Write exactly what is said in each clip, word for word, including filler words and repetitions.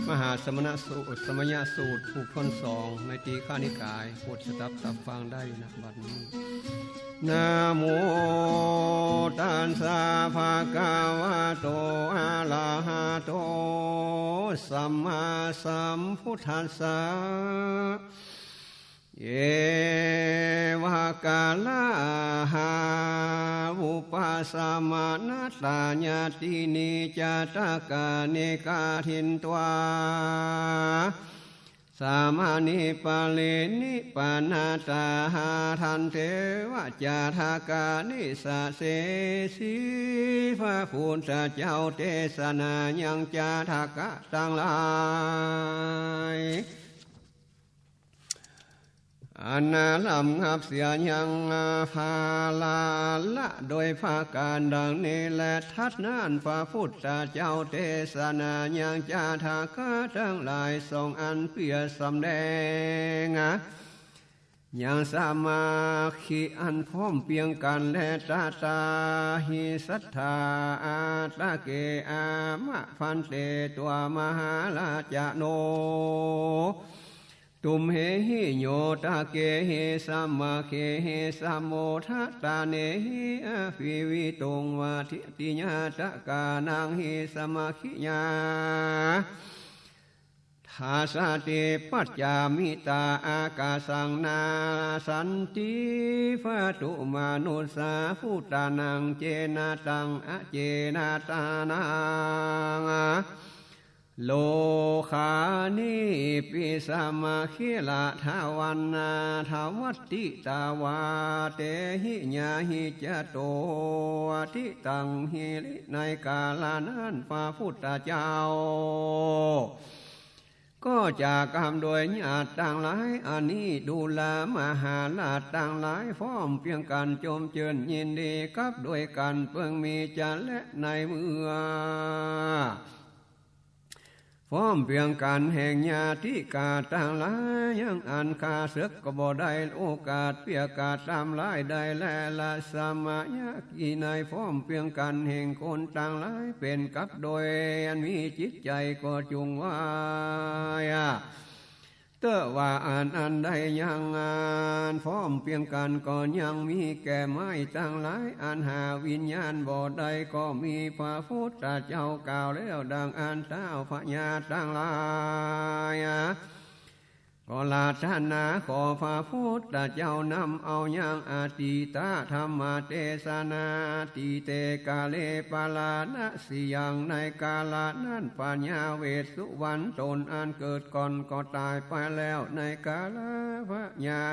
มหาสมณสูตร สมยสูตร ผูกถ้วนสอง ในตีฆนิกาย โปรดสดับตับฟังได้ ณ บัดนี้ นะโม ตัสสะ ภะคะวะโต อะระหะโต สัมมาสัมพุทธัสสะ เอวะกะละหา วุปะสะมะนะตะญาตินี จาตะกะนิกาทินตวา สะมะนิปะเรนิปะนะตาหา ทันเตวะ จาตะกะนิสะเสสี พระพุทธเจ้าเตสนายัง จาตะกะตังหลาย อันลำงับเสียยัง ภาละละโดยประก๋านดังนี้แล ถัดนั้นพระพุทธเจ้าเตสนายัง จาตะกะตังหลาย สองอันเปื้อสำแดง ยังสามัคคีอันพร้อมเปียงกั๋นแล ตะตาหิสัตถา อาตะเก อามะ ภันเต ตัง มหาราชะโน ตุมเหหิ โย ตะเกหิ สามัคคีหิ สะโมทะตาเนหิ อะภิวิตุง วะทิติยา ตะกานังหิ สามัคคียา ทาสะติ ปัจจามิตา อากาสัง นาสันติ ปะตุมานุสสา ปุตตานัง เจนะตัง อะเจนะตานัง โลคานิ ปิ สามัคคี ละทะวันนา ทะวัตติตาวา เตหิ ญาหิ จะโต วะทิตังหิริ ในกาละนั้นพระพุทธเจ้า ก็จะกับโดยญาติตังหลาย อันนี้ดูรา มหาราชตังหลาย พร้อมเปียงกั๋นจมจื้นยินดีกับโดยกั๋น เปิงมีจะแลในเมื่อ พร้อมเปียงกั๋นแห่งญาติกาตังหลาย ยังอันข้าเสือกก็บ่ได้โอกาสเปียกาตำลายได้แล ละสะมะยะกิใน พร้อมเปียงกั๋นแห่งคนตังหลาย เป๋นกับโดยอันมีจิตใจ๋ก็จุ่งไหว้ เต๊อะว่าอันอันใดยังอันพร้อมเปียงกั๋นก็ยังมีแก่ไม้ตังหลาย อันหาวิญญาณบ่ได้ก็มี พระพุทธเจ้ากล่าวแล้วดังอั้น ต้าวพญาตังหลาย ก็อาราธนาขอพระพุทธเจ้านำเอายัง อตีตะธัมมเตสนา อตีเตกาเล ปาราณสียัง ในกาละนั้น พญาเวสสุวรรณต๋นอันเกิดก่อนก็ต๋ายไปแล้ว ในกาละพญา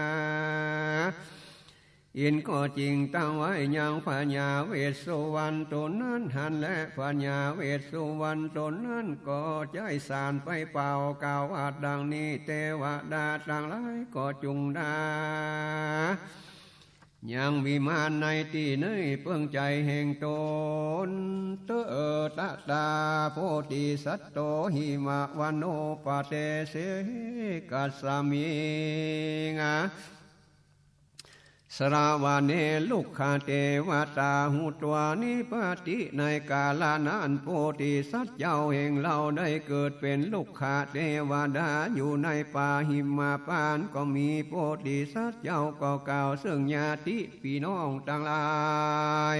อินทร์ก็จิ่งตังไว้ยังพญาเวสสุวรรณต๋นนั้นหั้นแล พญาเวสสุวรรณต๋นนั้นก็ใจ๊สารไปเป่ากล่าวว่าดังนี้ เตวดาตังหลายก็จุ่งดา ยังวิมานในตี้นี้เปิ้งใจ๋แห่งต๋น เต๊อะ ตะตา โพธิสัตโต หิมวันโน ปะเตเส กัสสะมิง สระวะเน รุกขะเตวะตา หุตวา นิปปะติ ในกาละนั้น โพธิสัตว์เจ้าแห่งเฮาได้เกิดเป๋นรุกขะเตวดา อยู่ในป่าหิมพานต์ ก็มีโพธิสัตว์เจ้าก็กล่าวเซิ่งญาติปี้น้องตังหลาย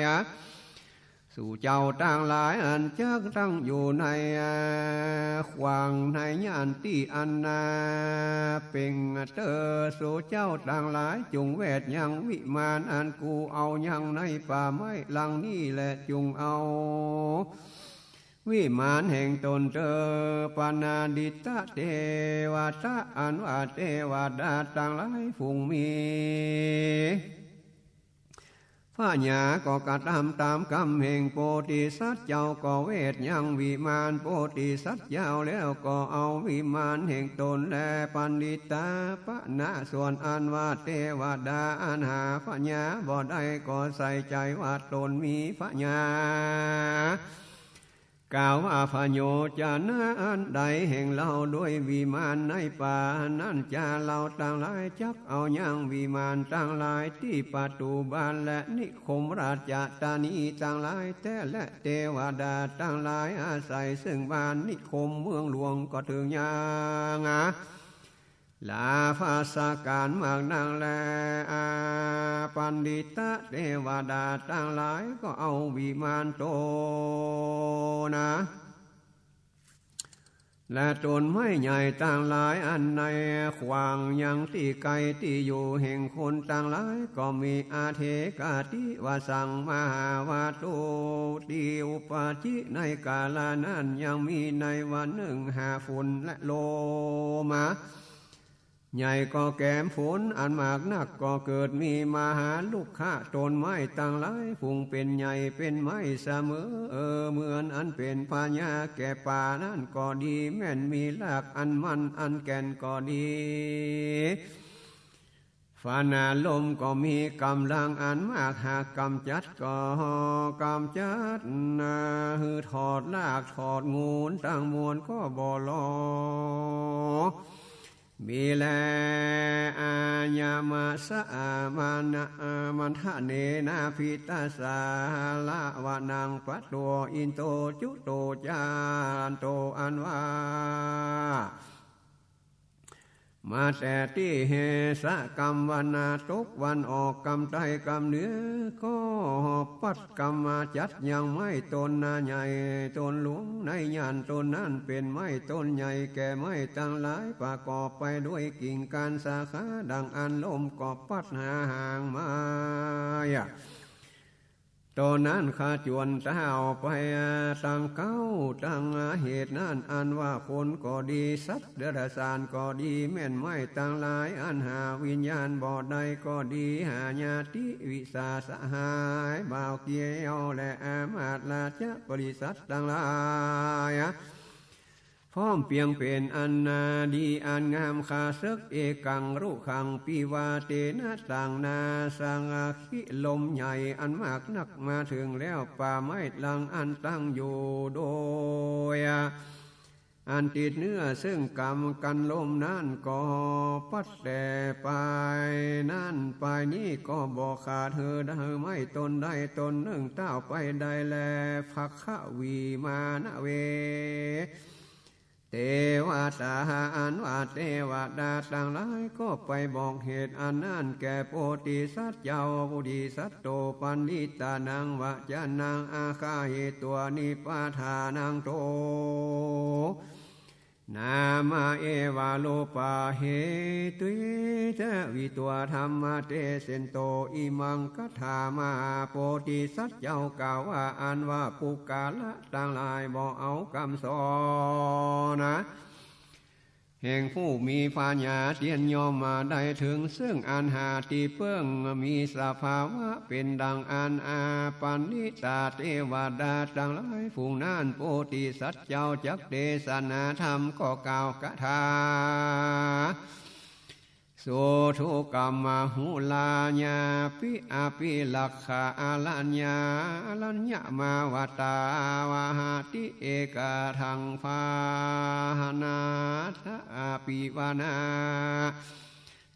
สู่เจ้าตังหลายอันจักตั้งอยู่ในขวางในญาติอันนาเป่งเต๊อะ สู่เจ้าตังหลายจุ่งแวดยังวิมานอันกูเอายังในป่าไม้หลังนี้แล จุ่งเอาวิมานแห่งต๋นเต๊อะ ปะนาดิตะเตวะตะ อันว่าเตวดาตังหลายฝูงมี พญาก็กระตำต๋ามกำแห่งโพธิสัตว์เจ้า ก็แวดยังวิมานโพธิสัตว์เจ้าแล้ว ก็เอาวิมานแห่งต๋นแล ปันดิตาปะนะ ส่วนอันว่าเตวดาอันหาพญาบ่ได้ ก็ใส่ใจ๋ว่าต๋นมีพญา กล่าวว่า พระโยชนะอันใดแห่งเฮาด้วยวิมานในป่านั้นจา เฮาตังหลายจักเอายังวิมานตังหลายตี้ประตู๋บ้านและนิคมราชธานีตังหลายแต๊ และเตวดาตังหลายอาศัยเซิ่งบ้านนิคมเมืองหลวงก็เถิงยัง ลาภัสสการมากนักแล อาปัณฑิตะเตวดาตังหลายก็เอาวิมานโตนะ และต้นไม้ใหญ่ตังหลายอันในขวางยังตี้ไกลตี้อยู่แห่งคนตังหลายก็มี อาเทกาติวสังมหาวาตุ ตี้อุปาทิในกาละนั้นยังมีในวันนึ่งหาฝนและลมมา ใหญ่ก็แกมฝนอันมากนักก็เกิดมีมหารุกขะต้นไม้ตังหลายฝูงเป๋นใหญ่เป๋นไม้เสมอ เออ เหมือนอันเป๋นพญาแก่ป่านั้นก็ดี แม่นมีรากอันมั่นอันแก่นก็ดี ฟ้าหนาลมก็มีก๋ำลังอันมาก หากก๋ำจัดก็ก๋ำจัดนา หื้อถอดรากถอดงูนตังมวลก็บ่ลอ มีแล อายะมะสะอามานะ อามันทะเนนะ พิตะสาหะละวะนัง ปะโต อินโต จุโต จารันโต อันว่า มาแต่ตี้เหสะก๋ำวันนาตกวันออก ก๋ำใต้ก๋ำเหนือก็ปัดก๋ำมาจัดยังไม้ต้นนาใหญ่ต้นหลวง ในย่านต้นนั้นเป๋นไม้ต้นใหญ่แก่ไม้ตังหลายประกอบไปด้วยกิ่งก้านสาขา ดังอันลมก็ปัดหาหางไม้ ต้นนั้นขจรเต้าไปตั้งเก๊า ตั้งเหตุนั้นอันว่าคนก็ดี สัตว์เดรัจฉานก็ดี แม่นไม้ตังหลายอันหาวิญญาณบ่ได้ก็ดี หาญาติวิสาสหายบ่าวเกี่ยว และอามาตย์ราชบริษัทตังหลาย พร้อมเปียงเป๋นอันนาดีอันงาม ข้าเสิก เอกังรุขัง ปิวาเตนะ ต่างนาสังคิ ลมใหญ่อันมากนักมาเถิงแล้ว ป่าไม้หลังอันตั้งอยู่โดย อันติดเนื้อเซิ่งก๋ำกั๋นลมนั้นก็ปัดแต่ปายนั้นปายนี้ก็บ่ขาด หื้อได้ไม้ต้นใดต้นนึ่งเต้าไปได้แล ภัคคะวีมานะเว เตวะตา อันว่าเตวดาตังหลายก็ไปบอกเหตุอันนั้นแก่โพธิสัตว์เจ้า โพธิสัตว์โต ปัณฑิตานัง วะจานัง อาคาหิตวา นิปาทานัง โต นามะ เอวะรูปา เหตุเตวิตวา ธัมมาเตเสนโต อิมัง กัตถามหา โพธิสัตว์เจ้ากล่าวว่า อันว่าปุคคละตังหลายบ่เอากำสอนนะ แห่งผู้มีปัญญาเตียนย่อมมาได้เถิงเซิ่งอันหาตี้เปิ้ง มีสภาวะเป๋นดังอัน อาปัณฑิตาเตวดาตังหลายฝูงนั้น โพธิสัตว์เจ้าจักเตสนาธรรมก็กล่าวคาถา สุทุกขมะหุลาญาปิ อภิรักขะ อรัญญา อรัญญมาวตา วาหะติ เอกะทัง ปาหะนาทะ อภิวานา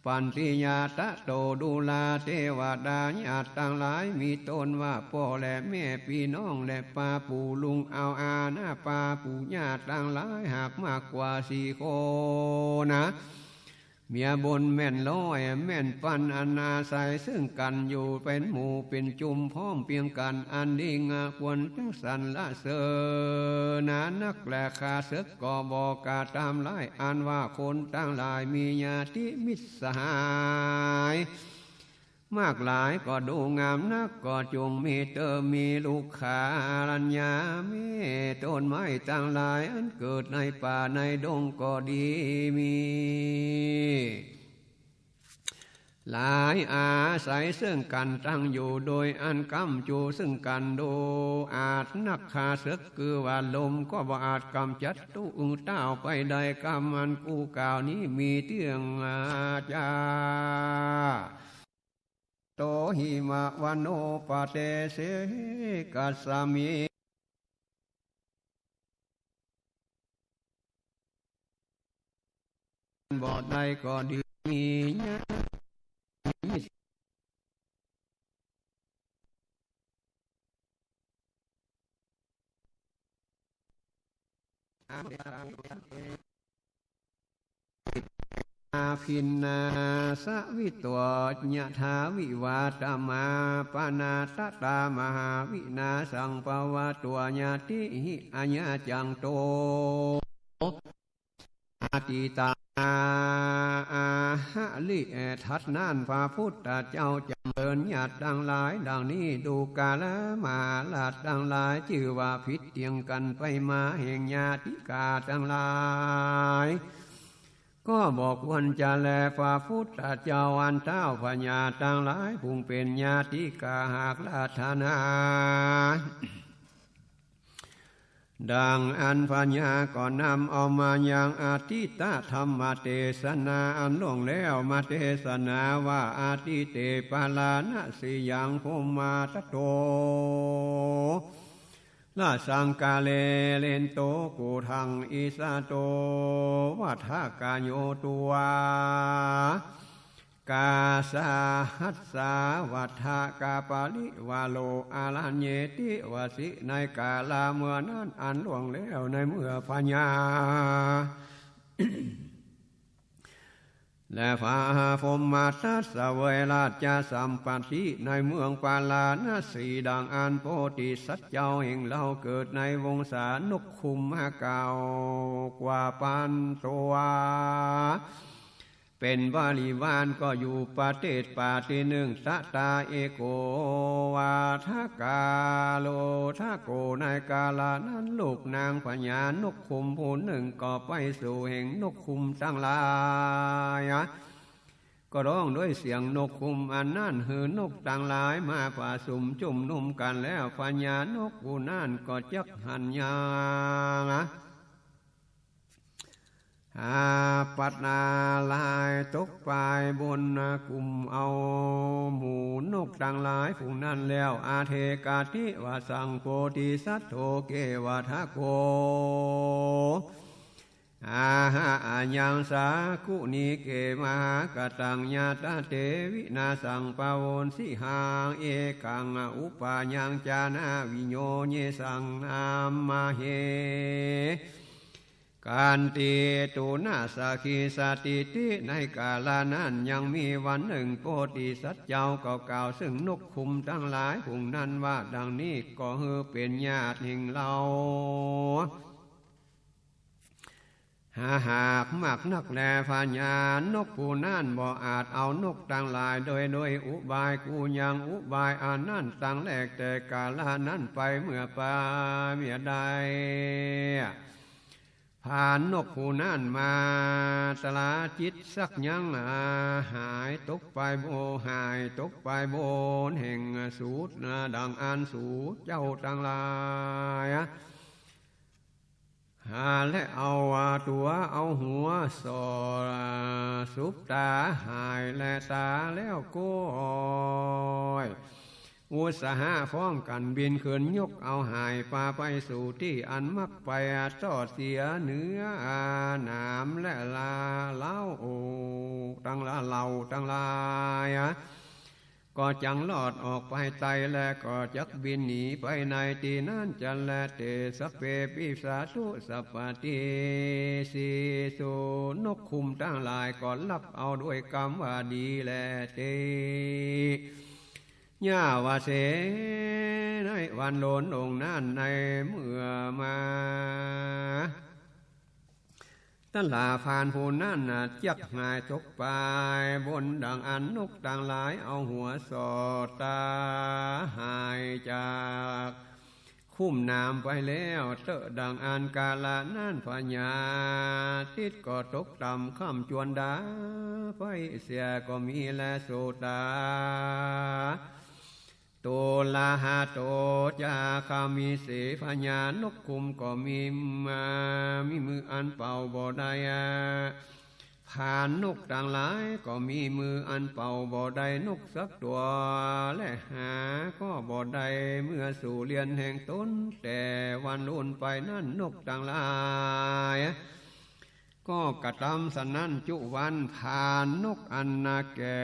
ปันติยาตะโต ดูราเตวดาญาติตังหลาย มีต้นว่าป้อและแม่ ปี้น้องและป้าปู่ลุง เอาอาน้าป้าปู่ย่าตังหลาย หากมากกว่าสี่คนนะ เมียบนแม่นร้อยแม่นปัน อันอาศัยเซิ่งกั๋นอยู่เป๋นหมู่เป๋นจุมพร้อมเปียงกั๋น อันดีงามควรจักสรรเสริญนานักแล ข้าเสิกก็บ่กระตำร้าย อันว่าคนตังหลายมีญาติมิตรสหาย มากหลายก็ดูงามนัก ก็จงมีเตอมีลุกขา อรัญญา แม่ต้นไม้ตังหลาย อันเกิดในป่าในดงก็ดี มีหลายอาศัยเซิ่งกั๋นตั้งอยู่ โดยอันก้ำจูเซิ่งกั๋นดูอาจนัก ข้าเสิกคือว่าลมก็บ่อาจก๋ำจัดตู้อื่นเต้าไปได้ กำอันกูกล่าวนี้มีเตื้องอาจา โตหิมะวะโนปะเตเส กัสสะมิ บ่ได้ก็ดี มีญาติ อาภินนาสวิโต ยะถาวิวาตมาปนาตตามหาวินาสังปะวะโต ญาติหิ อาญาจังโต อาติตา อาหะริ เอ่อ ถัดนั้นพระพุทธเจ้าจำเริญญาติตังหลายดังนี้ ดูกรามาราชตังหลาย จื้อว่าผิดเถียงกั๋นไปมาแห่งญาติกาตังหลาย ก็บ่ควรจะแล พระพุทธเจ้าอันเต้าพญาตังหลาย ผู้เป๋นญาติกาหากราธนา ดังอั้นพญาก็นำเอามายังอาทิตตธรรมเตสนาอันล่วงแล้วมาเตสนาว่า อาทิตเตปาราณสียังพรหมทัตโต ราสังกาเลเรนโต โกธังอิสโต วัฏฐกโย ตั๊ว กาสหัสสาวัฏฐกปริวาโร อารัญเยติวสิ ในกาละเมื่อนั้นอันล่วงแล้ว ในเมื่อพญา และพระพรหมทัตเสวยราชสัมปัตติในเมืองปาราณสี ดังอั้นโพธิสัตว์เจ้าแห่งเฮาเกิดในวงศานกขุมมาเก้ากว่าปันตั๊ว เป๋นบริวารก็อยู่ประเทศป่าตี้นึ่ง ตะตาเอโก วัฏฐกาโรทโก ในกาละนั้นลูกนางพญานกขุมผู้นึ่งก็ไปสู่แห่งนกขุมตังหลาย ก็ฮ้องด้วยเสียงนกขุมอันนั้น หื้อนกตังหลายมาประสุมจุมนุมกั๋นแล้ว พญานกผู้นั้นก็จักหันยา หาปัดนาลายตกไปบนกุมเอาหมู่นกตังหลายฝูงนั้นแล้ว อาเทกาทิวาสังโพธิสัตโธ เกวัฏฐโก อาหะอายังสากุณีเก มหากตังญาตะเต วินาสังปะโวนสิหัง เอกังอุปายังจานาวิโยเยสัง นามะเห กันติ ตุนะ สักขี สถิติ ในกาละนั้นยังมีวันนึ่ง โพธิสัตว์เจ้าก็กล่าวซึ่งนกขุมตังหลายฝูงนั้นว่า ดังนี้ก็หื้อเป๋นญาติแห่งเฮา หาหากมากนักแล พญานกผู้นั้นบ่อาจเอานกตังหลายโดย โดยอุบายกู้ยังอุบายอันนั้นตังแรกแต่กาละนั้นไป เมื่อปาเมียได้ ผ่านนกผู้นั้นมาตราจิตสักยัง หายตกไปโบ หายตกไปบนแห่งสูตร ดังอั้นสูเจ้าตังหลาย หาและเอาตั๋วเอาหัวสอด สุบต๋าหายแลต๋าแล้วก้อย อุตสาหะพร้อมกั๋นบินขึ้นยกเอาหายปาไปสู่ตี้อันมักไปตอดเสียเหนือหนามและลาเล้าตังหลาย เหล่าตังหลาย ก็จักรอดออกไปไตและก็จักบินหนีไปในตี้นั้นจั้นแล เตสะเปปิสาธุสัพพะทิฏฐิสุ นกขุมตังหลายก็ฮับเอาด้วยกำว่าดีแล เต ยะวะเส ในวันโลนลงนั้น ในเมื่อมา ตัณหาพรานผู้นั้นน่ะจักหายตกไปบนดังอั้นนกตังหลายเอาหัวสอดต๋าหายจากคุ้มหนามไปแล้วเต๊อะ ดังอั้นกาละนั้นพญาทิตย์ก็ตกต่ำค่ำจวนดาไปเสียก็มีแล โสตา ตุลหะโต จาคามิเส พญานกขุมก็มีมา มีมืออันเป่าบ่ได้ พรานนกตังหลายก็มีมืออันเป่าบ่ได้นกสักตั๋ว และหาก็บ่ได้เมื่อสู่เรือนแห่งตน แต่วันลูนไปนั้นนกตังหลาย ก็กระตำสันนั้นจุวัน พรานนกอันนาแก่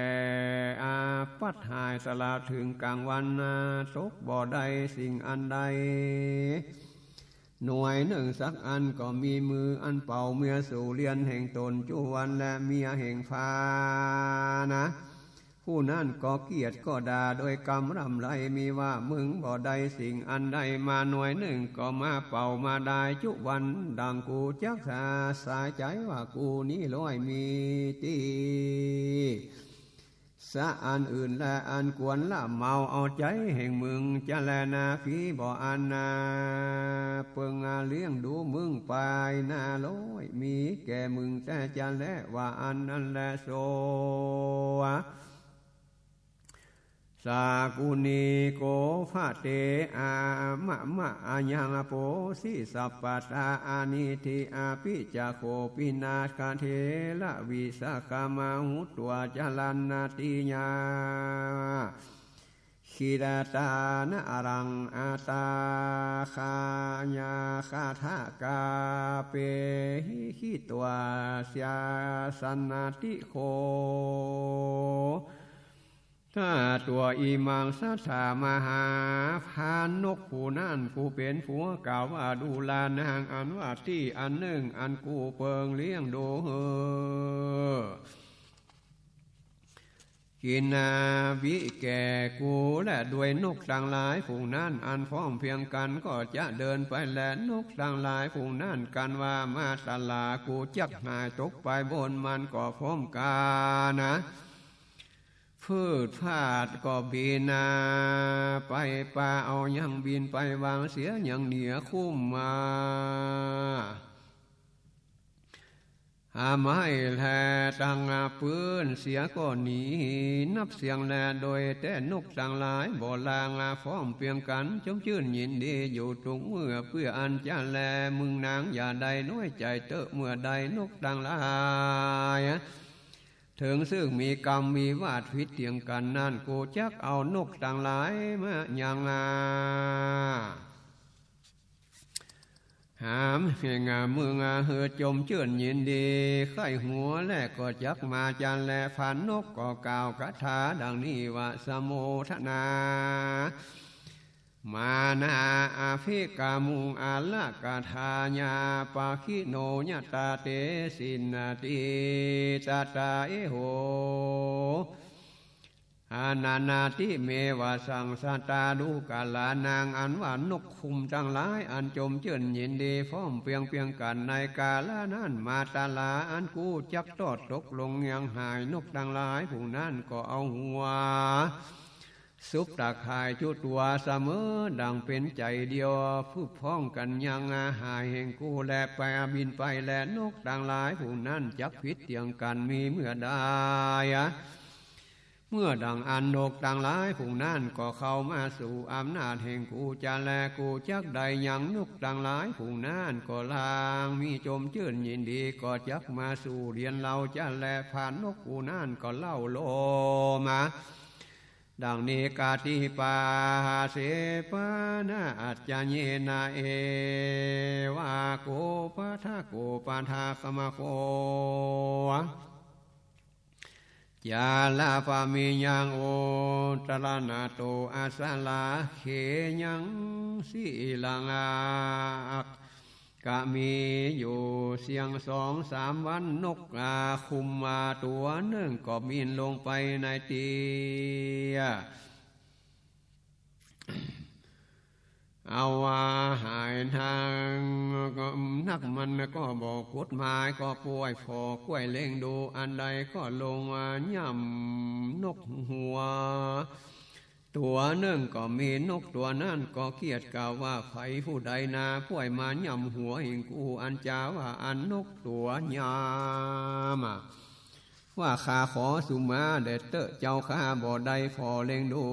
อาภัพหายสละเถิงก๋างวันนา ตกบ่ได้สิ่งอันใด หน่วยนึ่งสักอัน ก็มีมืออันเป่าเมียสู่เรือนแห่งตนจุวัน และเมียแห่งพรานนะ ผู้นั้นก็เกลียดก็ด่าโดยกำร่ำไร มีว่า มึงบ่ได้สิ่งอันใดมาหน่วยนึ่ง ก็มาเป่ามาดายจุวัน ดังกูจักสา สายใจ๋ว่ากูนี้ร้อยมีตี้ สะอันอื่นและอันควรละเมาเอาใจ๋แห่งมึงจะแลนา ผีบ่อันนา เปิงอาเลี้ยงดูมึงไปนา ร้อยมีแก่มึงแต่จะแล ว่าอันนั้นแล โส สากุณีโก ภะเต อามะมะ อายัง โปสิ สัพพะตา อานิฏฐิ อภิจจะโข ปินาสคะ เถระวิสาขะ มะหุตวา จะรันนาติยา คิรัตตานะอะรัง อาตาคายาคาทะกาเปหิ คิตวาสยาสันนาติโข ถ้าตัวอิมังสัทธามหา พรานนกผู้นั้นผู้เป๋นผัวกล่าวว่า ดูรานางอันว่าตี้อันนึ่ง อันกูเปิงเลี้ยงดูหื้อกินนาวิแก่กู และด้วยนกตังหลายฝูงนั้นอันพร้อมเพียงกั๋น ก็จะเดินไป และนกตังหลายฝูงนั้นกั๋นว่า มาตะหลา กูจักหายตกไปบนมัน ก็พร้อมกั๋นนะ พืดพลาดก็บินนาไป ปาเอายังบินไปวางเสียยังเหนือคุ้มมา หาไม้แลตังปื้นเสียก็หนีนับเสี้ยงแล โดยแต่นกตังหลายบ่ลาง พร้อมเปียงกั๋นจมจื้นยินดีอยู่ทุกเมื่อ เปื้ออันจะแล มึงนางอย่าได้น้อยใจ๋เต๊อะ เมื่อใดนกตังหลาย เถิงซึ่งมีกรรมมีวาทผิดเถียงกั๋นนั้น กูจักเอานกตังหลายมายังนา หามแห่งมึงหื้อจมจื้นยินดี ใค่หัวและก็จักมาจัน และพรานนกก็กล่าวคาถาดังนี้ว่า สะโมทนา มานา อะภิกามุง อะระกะทายา ปะคิโน ยะตา เตสินนาติ ตะตา เอโห อานานาติเมวะสัง สัตตาดูกรานัง อันว่านกคุ้มตังหลายอันจมจื้นยินดีพร้อมเปียงเปียงกั๋นในกาละนั้น มาตะหลา อันกูจักตอดตกลงยังหาย นกตังหลายฝูงนั้นก็เอาหัว สุบตะข่ายจุตั๋วเสมอดั่งเป๋นใจ๋เดียว พึบพร้อมกั๋นยังหายแห่งกู และไปบินไป และนกตังหลายฝูงนั้นจักผิดเถียงกั๋นมีเมื่อใด เมื่อดั่งอั้นนกตังหลายฝูงนั้นก็เข้ามาสู่อำนาจแห่งกูจะแล กูจักได้ยังนกตังหลายฝูงนั้นก็ลางมีจมจื้นยินดี ก็จักมาสู่เรือนเฮาจะแล พรานนกผู้นั้นก็เล่าโลมา ดังนี้ กาติปาหาเสปะนะ อัจจะเยนะ เอวะโกปะทะโกปะทะกะมะโค จาระปะมิยัง โอตะระนะโต อะสะหลาเขยัง สีลังอา กะมีอยู่เสี้ยงสองสามวัน นกอาคุมมาตั๋วนึ่งก็บินลงไปในเตี้ย เอาว่าหายทางนักมันก็บ่กฎหมาย ก็ป่วยผ่อก้วยเล็งดู อันใดก็ลงมาย่ำนกหัว ตั๋วนึ่งก็มี นกตั๋วนั้นก็เกียจกล่าวว่า ใผผู้ใดนาป่วยมาย่ำหัวแห่งกู อันจาว่าอั้น นกตั๋วย่ำว่า ข้าขอสุมาแด่เต๊อะเจ้าข้า บ่ได้ผ่อเล็งดู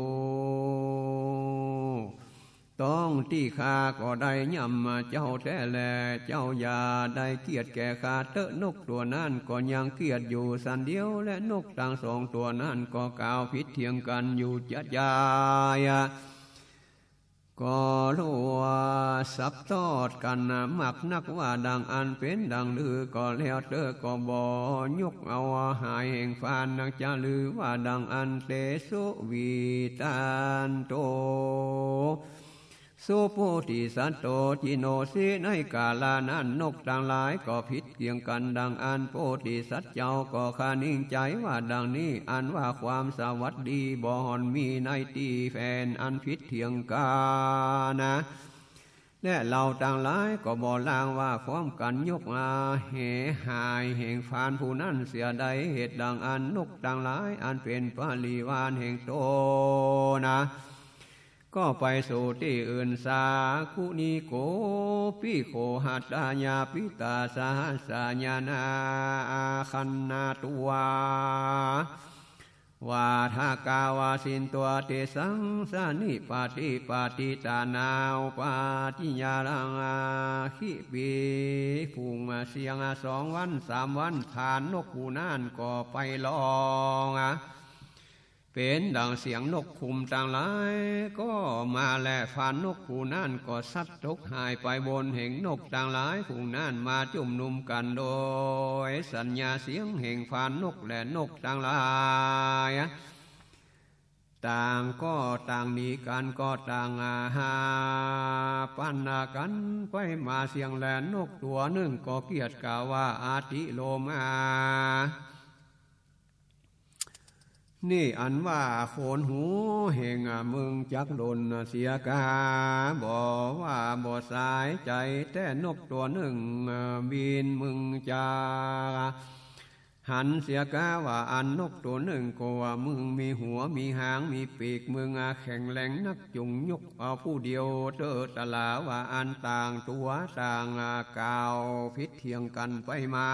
ต้องตี้ข้าก็ได้ย่ำเจ้าแต๊แล เจ้าอย่าได้เกียจแก่ข้าเต๊อะ นกตั๋วนั้นก็ยังเกียจอยู่สันเดียว และนกตังสองตั๋วนั้นก็กล่าวผิดเถียงกั๋นอยู่จะจาย ก็ฮู้ว่าสับตอดกั๋นมากนัก ว่าดังอันเป๋นดังลือ ก็แล้วเต๊อะ ก็บ่ยกเอาหายแห่งฟานนักจะลือ ว่าดังอัน เตสุ วิตตันโต สุโพธิสัตโต จิโนสิ ในกาละนั้นนกตังหลายก็ผิดเถียงกั๋นดังอัน โพธิสัตว์เจ้าก็คะนิงใจ๋ว่าดังนี้ อันว่าความสวัสดีบ่ห่อนมีในตี้แฟนอันผิดเถียงกั๋นนะ และเฮาตังหลายก็บ่ลางว่าพร้อมกั๋นยกอาแหหายแห่งฟานผู้นั้นเสียได้ เหตุดังอันนกตังหลายอันเป๋นปริวารแห่งตนนะ ก็ไปสู่ตี้อื่น สากุณิโก ภิกขุ หัตถยาปิตา สหัสสายานา คันนาตัว วาทกาวาสินตัว เตสัง สะนิปาติปาติตานา อุปาทิยารัง อาคิปี ฝูงเสียงสองวันสามวัน พรานนกผู้นั้นก็ไปร้องเป๋นดังเสียงนกขุมตังหลาย ก็มาแล พรานนกผู้นั้นก็สัตว์ตกหายไปบนแห่งนกตังหลายฝูงนั้นมาจุมนุมกั๋นโดยสัญญาเสียงแห่งพรานนก และนกตังหลายต่างก็ต่างหนีกั๋น ก็ต่างหาปันกั๋นไปมาเสี้ยงแล นกตั๋วนึ่งก็เกียรติกล่าวว่า อติโลมา นี่อันว่าขนหูแห่งมึงจักหล่นเสียกา บ่ว่าบ่สายใจ๋แต๊ นกตั๋วนึ่งบิน มึงจะหันเสียกา ว่าอันนกตั๋วนึ่งก็ว่ามึงมีหัวมีหางมีปีก มึงแข็งแรงนัก จุ่งยกเอาผู้เดียวเต๊อะ ตะหลา ว่าอันต่างตั๋วต่างกล่าวผิดเถียงกั๋นไปมา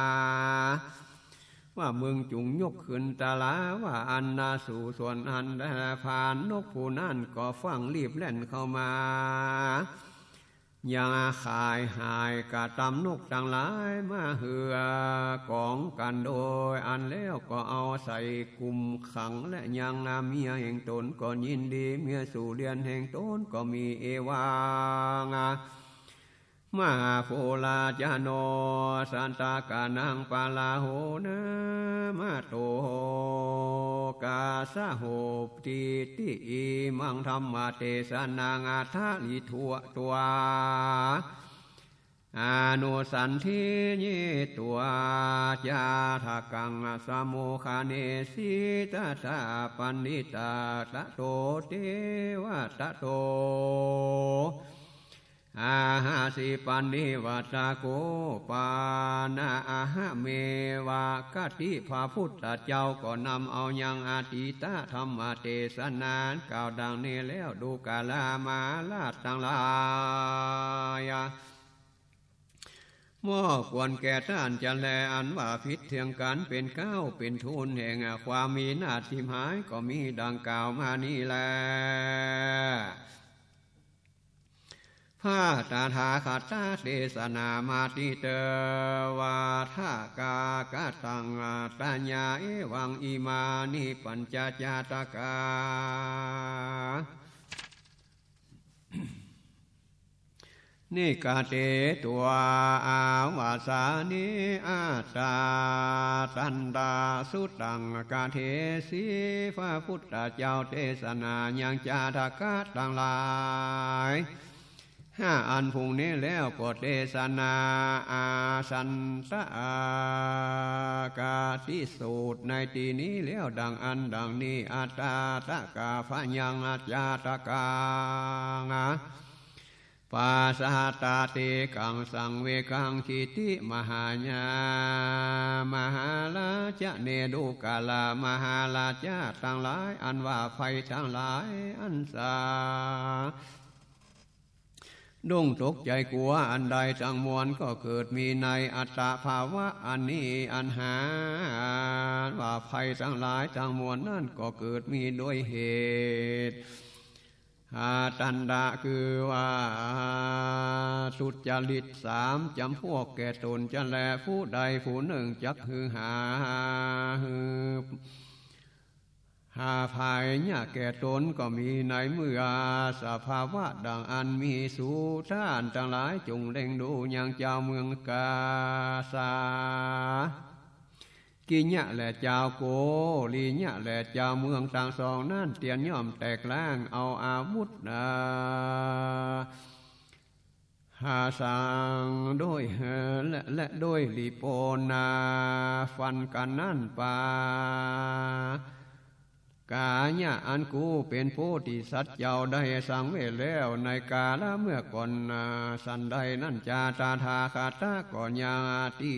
ว่ามึงจุ่งยกขึ้นตะหลา ว่าอันนาสู่ ส่วนอันแล พรานนกผู้นั้นก็ฟั่งรีบแล่นเข้ามา ยังขายหายกระตำนกตังหลายมาเฮือกองกั๋นโดยอันแล้ว ก็เอาใส่กุมขัง และยังเมียแห่งตนก็ยินดี เมียสู่เรือนแห่งตนก็มี เอวัง มหาโพลาจโน สัตตกานังปาลาโห นามโต กาสโหติติ อิมังธัมมเตสนัง อัทธาริทัวตัว อนุสันทิยิตัว จาทกัง สโมคเนสิ ตถา ปัณฑิตา ตโต เตวะ ตโต อาหาสิ ปัณฑิวัตโก ปานะอะหะเมวะกติ พระพุทธเจ้าก็นำเอายังอทิตถธรรมเตสนากล่าวดังนี้แล้ว ดูกรามาราชตังหลาย มอบควรแก่ต้านจะแล อันว่าผิดเถียงกั๋นเป๋นเกล้าเป๋นทูล แห่งความมีนาฏฐิหมายก็มีดังกล่าวมานี้แล พระตถาคตเตสนามาติเตวาทกากตัง ตญา เอวัง อิมานิปัญจจาตกา นิกาเตตัว อาวาสานิ อัตตาตันตาสุตัง กาเทสิ พระพุทธเจ้าเตสนายังจาตกะตังหลาย ห้าอันพุงนี้แล้วก็เตสนา อาสันตะอากาติสูตรในตี้นี้แล้ว ดังอั้นดังนี้ อัตตาตกาพยังจาตกัง ปาสาตาติกังสังเวกัง ขิติมหายา มหาราชเน ดูกรามหาราชาตังหลาย อันว่าภัยตังหลายอันสา ดุ้งตกใจ๋กั๋วอันใดตังมวลก็เกิดมีในอัตตภาวะอันนี้ อันหาว่าภัยตังหลายตังมวลนั้นก็เกิดมีโดยเหตุ อาตันตะคือว่าทุจริตสามจ๋ำพวกแก่ตนจะแล ผู้ใดผู้นึ่งจักหือหาหือ อาภัยยะแก่ต๋นก็มีในเมื่อสภาวะดังอั้นมี สูต้านตังหลายจงเล็งดูยังจาวเมืองกาสา กิยะแลจาวโกริยะแลจาวเมืองตังสองนั้นเตียนย่อมแตกล้างเอาอาวุธ อา หาสังด้วย และ และด้วยลีโปนาฟันกั๋นนั้นปา กายะอันกูเป๋นโพธิสัตว์เจ้าได้สังเวชแล้วในกาละเมื่อก่อนนา สันใดนั้นจา ตถาคตะก็ยังอตี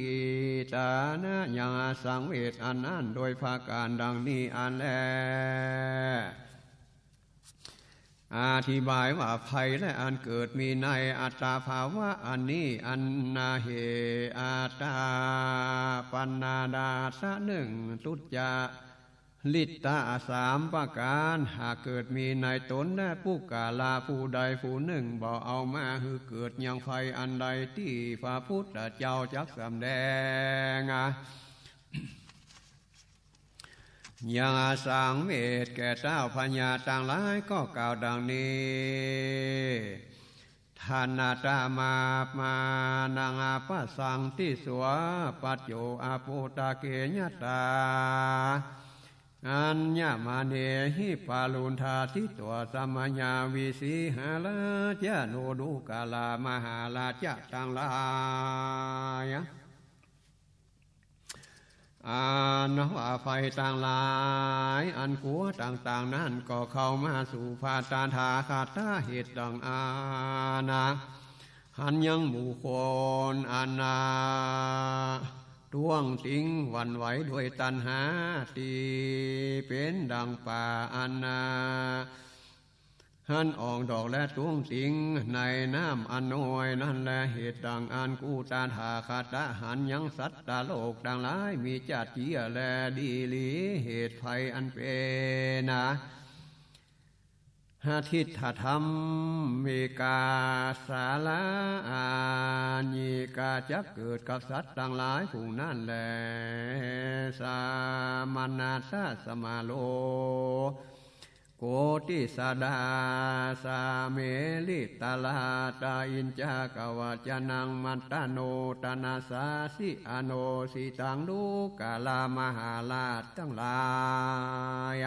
ตานะยังสังเวชอันนั้นโดยประก๋านดังนี้อั้นแล อธิบายว่าภัยและอันเกิดมีในอัตตาภาวะอันนี้ อันนาเห อัตตาปนาดาสะ นึ่ง ทุจจาริตะ สาม ประก๋าน หากเกิดมีในต๋นและปุคคละผู้ใดผู้นึ่ง บ่เอามาหื้อเกิดยังภัยอันใดตี้พระพุทธเจ้าจักสำแดง ยังสังเวชแก่เต้าพญาตังหลายก็กล่าวดังนี้ ทานะตะมา มานังอปะสังติสวา ปัจโจ อปุตตะเกยะตา อัญญมเนหิ ปารุณฑาทิตวา สมยาวิสีหราจโน ดูกรามาหาราจะตังหลาย อันว่าภัยตังหลายอันกั๋วต่างๆ นั้นก็เข้ามาสู่พระตถาคตะเหตุดังอั้นนะ หันยังบุคคลอันนาท้วงติงหวั่นไหวด้วยตัณหาตี้เป๋นดังป่าอันนา หันออกดอกและท้วงติงในน้ำอันน้อยนั้นแล เหตุดังอั้นกูตถาคตะหันยังสัตตโลกตังหลายมีจาติเยียะและดีหลี เหตุภัยอันเป๋นนะ หทิฏฐธรรมมิกาสาระอายิกาจักเกิดกับสัตว์ตังหลายผู้นั้นแล สมนัสสะสมาโล โกติสดาสะเมริตะลาตะอินจากวัจจนังมัตตะโนตะนะสาสิอโนสิตัง ดูกรามหาราชตังหลาย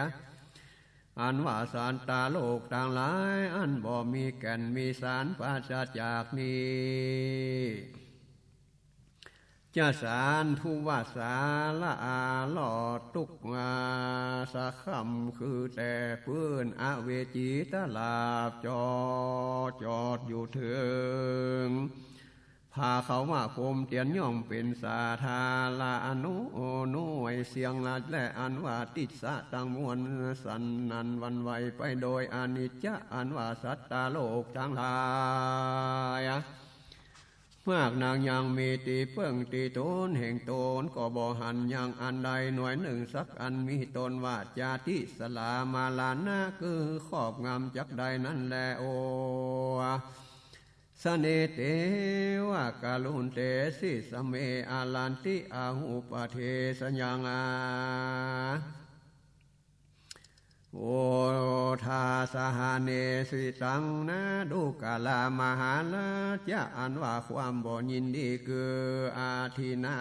อันว่าสัตตโลกตังหลายอันบ่มีแก่นมีสารปราศจากนี้ จะสาธุวาสาละอาลอดตุ๊กข์มาสักค่ำคือแต่ปื้นอเวจีตราบจอด จอดอยู่เถิง ภาคะวะพรหมเตียนย่อมเป๋นสาธาระอนุ โอน้อยเสียงหลัดและอันว่าติสสะตังมวลสั่นหวั่นไหวไปโดยอนิจจะ อันว่าสัตตโลกตังหลาย มากนักยังมีตี้เปิ้งตี้ตนแห่งตน ก็บ่หันยังอันใดหน่วยนึ่งสักอัน มีต้นว่าจาติสรามรณะ คือครอบงำจักได้นั้นแล โอ สะเน เตวะกะลุนเตสิสะเม อรันติอาหุปะเทสยังอา โอทาสหะเนสิตังนะ ดูกรามหาราชะ อันว่าความบ่ยินดีคืออทินนา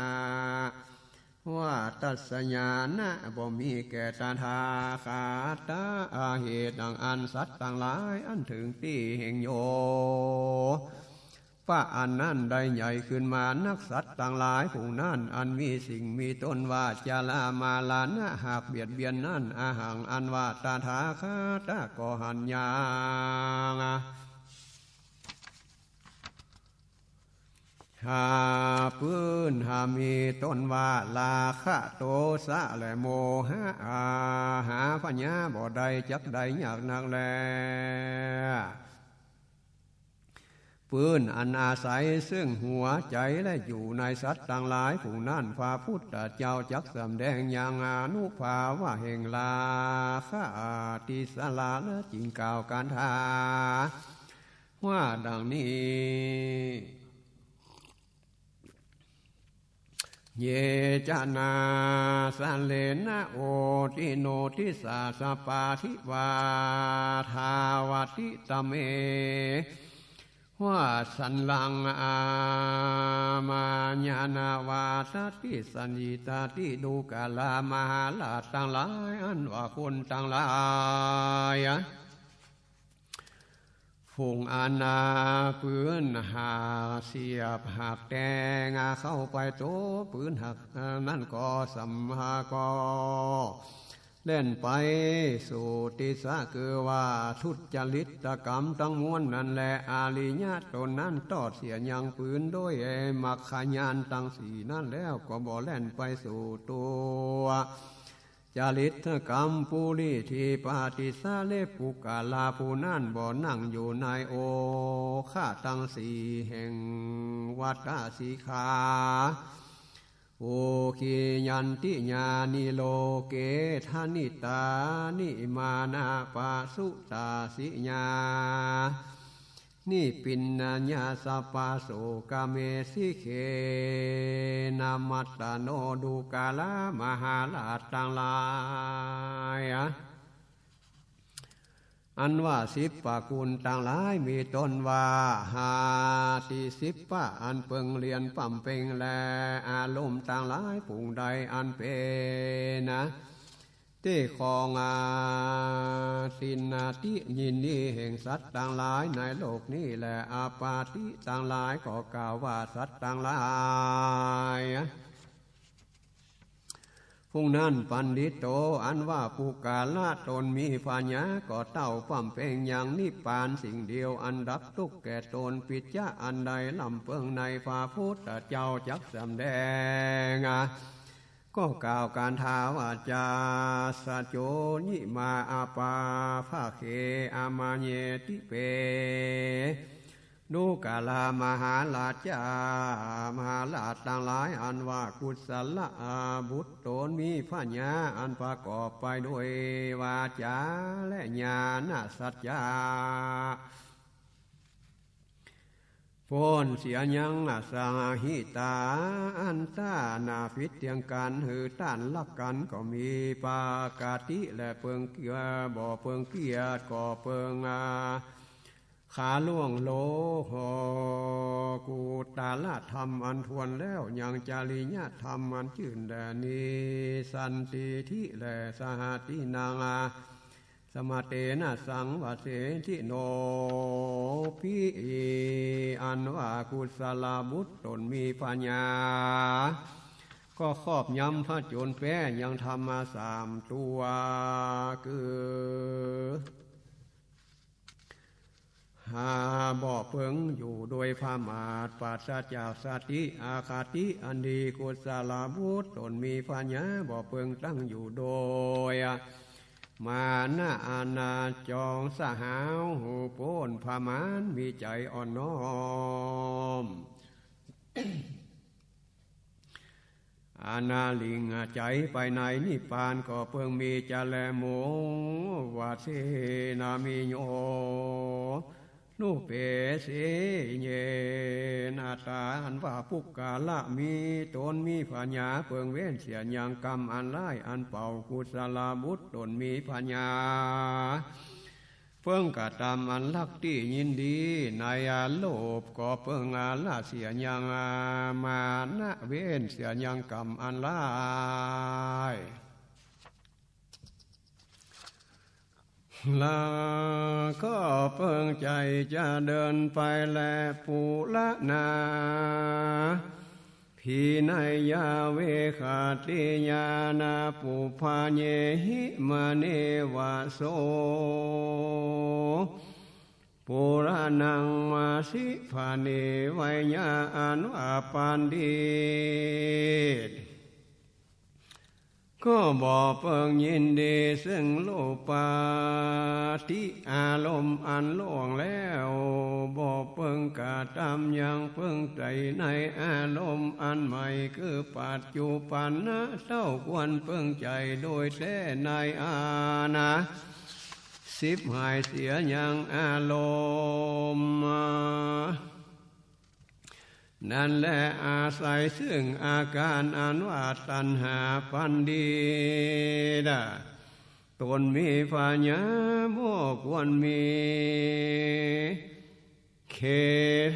ว่าตัสสะญาณะบ่มีแก่ตถาคตะ อาเหตุดังอั้นสัตว์ตังหลายอันเถิงตี้แห่งโย ปะอันนั้นได้ใหญ่ขึ้นมานัก สัตว์ตังหลายผู้นั้นอันมีสิ่งมีต้นว่าจรามรณะหากเบียดเบียนนั้น อหัง อันว่าตถาคตะก็หันยัง หาปื้นหามีต้นว่าราคะโตสะและโมหะ อาหาพญาบ่ได้จักได้ยากนักแล ปื้นอันอาศัยซึ่งหัวใจ๋และอยู่ในสัตว์ตังหลายผู้นั้น พระพุทธเจ้าจักสำแดงยังอานุภาพว่าแห่งราคะติสรณะ และจึงกล่าวคาถา ว่าดังนี้ เย จะ นา สะเล นะ โอ ติ โน ทิ สา สะ ปา ทิ วา ทา วะ ติ ตะ เม วา สัน ลัง อา มา ญา นะ วา ตะ ติ สัน ญิ ตะ ติ ดู กะ ลา มหาราชตังหลาย อันว่าคนตังหลาย ฝูงอันนาปืนหากเสียบหากแตงเข้าไปโตปืนหากนั้นก็สำหาก็แล่นไปสู่ติสะ คือว่าทุจริตกรรมตังมวลนั้นแล อริยะต๋นนั้นตอดเสียยังปืนโดยมัคคญาณตังสี่นั้นแล้วก็บ่แล่นไปสู่ตัว จริตกรรมปุริ ที่ปฏิสะเลปุคคละผู้นั้นบ่นั่งอยู่ในโอฆะตังสี่แห่งวัตตะสิกขา โอคิยันติ ญาณิ โล เก ทะ นิตา นิ มานะ ปะ สุตา สิ ญา นิ ปิณณะ ญา สะ ปะ โส กะ เม สิ เข นะ มัตตะ โน ดู กะ ลา มหาราชตังหลาย อันว่าสิบประกุณตังหลายมีต้นว่า หาติสิบปะ อันเปิงเรียนปำเพ็งแล อารมณ์ตังหลายฝูงใดอันเป๋นนะ ตี้ของอาตินาติยินดีแห่งสัตว์ตังหลายในโลกนี้แล อปาติตังหลายก็กล่าวว่าสัตว์ตังหลาย ฝูงนั้นปัณฑิโต อันว่าปุคคละต๋นมีผญา ก็เต้าปำเพ็งยังนิพพานสิ่งเดียวอันดับตุ๊กข์แก่ต๋น ปิจจะ อันใดลำเปิงในพระพุทธเจ้าจักสำแดง ก็กล่าวกันทาว่า จาสะ โจ ญิ มา อปา ภะ เข อะ มะ เย ติ เป ดู กะ ลา มหาราชะ มหาราชตังหลาย อันว่ากุศละบุตรต๋นมีผญา อันประกอบไปโดยวาจาและญาณสัจจะ ป๊นเสียยังอสหหิตา อันต้านผิดเถียงกั๋น หื้อต้านฮักกั๋นก็มีปกติ และเปิงเกลียด บ่เปิงเกลียด ก็เปิงอา ขาล่วงโลกุตตะละธรรมอันถ้วนแล้ว ยังจริยธรรมอันจื้นแด่นี้ สันติทิ และสหตินัง สมะเตนะ สังวะเสติ โน ปิ อันว่ากุศลบุตรต๋นมีผญา ก็ครอบยำผจญแป๊ยังธรรมะสามตั๋ว คือ หาบ่เปิงอยู่โดยผมาท ปราศจากสติ อคติอันดี กุศลบุตรต๋นมีผญา บ่เปิงตั้งอยู่โดยมานะ อันจองสหาว ป๊นผมาท มีใจ๋อ่อนน้อม อานาหลิ่งใจ๋ไปในนิพพาน ก็เปิงมีจะแล โม วะเสนามิโย นุเปเส เยนะ อันว่าปุคคละมีต๋นมีผญา เปิงเว้นเสียยังกรรมอันร้าย อันเป่ากุศลบุตรต๋นมีผญา เปิงกระตำอันฮักตี้ยินดีในอาโลภ ก็เปิงอาละเสียยังมานะ เว้นเสียยังกรรมอันร้าย แล้วก็เปิงใจ๋จะเดินไปแล ปุระนา ภิไนยา เวขะติยานา ปุพพะเยหิ มะเนวะโส ปุระนัง มะสิ ผะเน ไวยา อันว่าปัณฑิต ก็บ่เปิงยินดีซึ่งรูปาติอารมณ์อันล่วงแล้ว บ่เปิงกระตำยังเปิงใจ๋ในอารมณ์อันใหม่ คือปัจจุปันนะ เต้าควรเปิงใจ๋โดยแต๊ในอานะ สิบหายเสียยังอารมณ์ นั้นแล อาศัยซึ่งอาก๋านอันว่าตัณหา บัณฑิต ตนมีปัญญาบ่ควรมี เข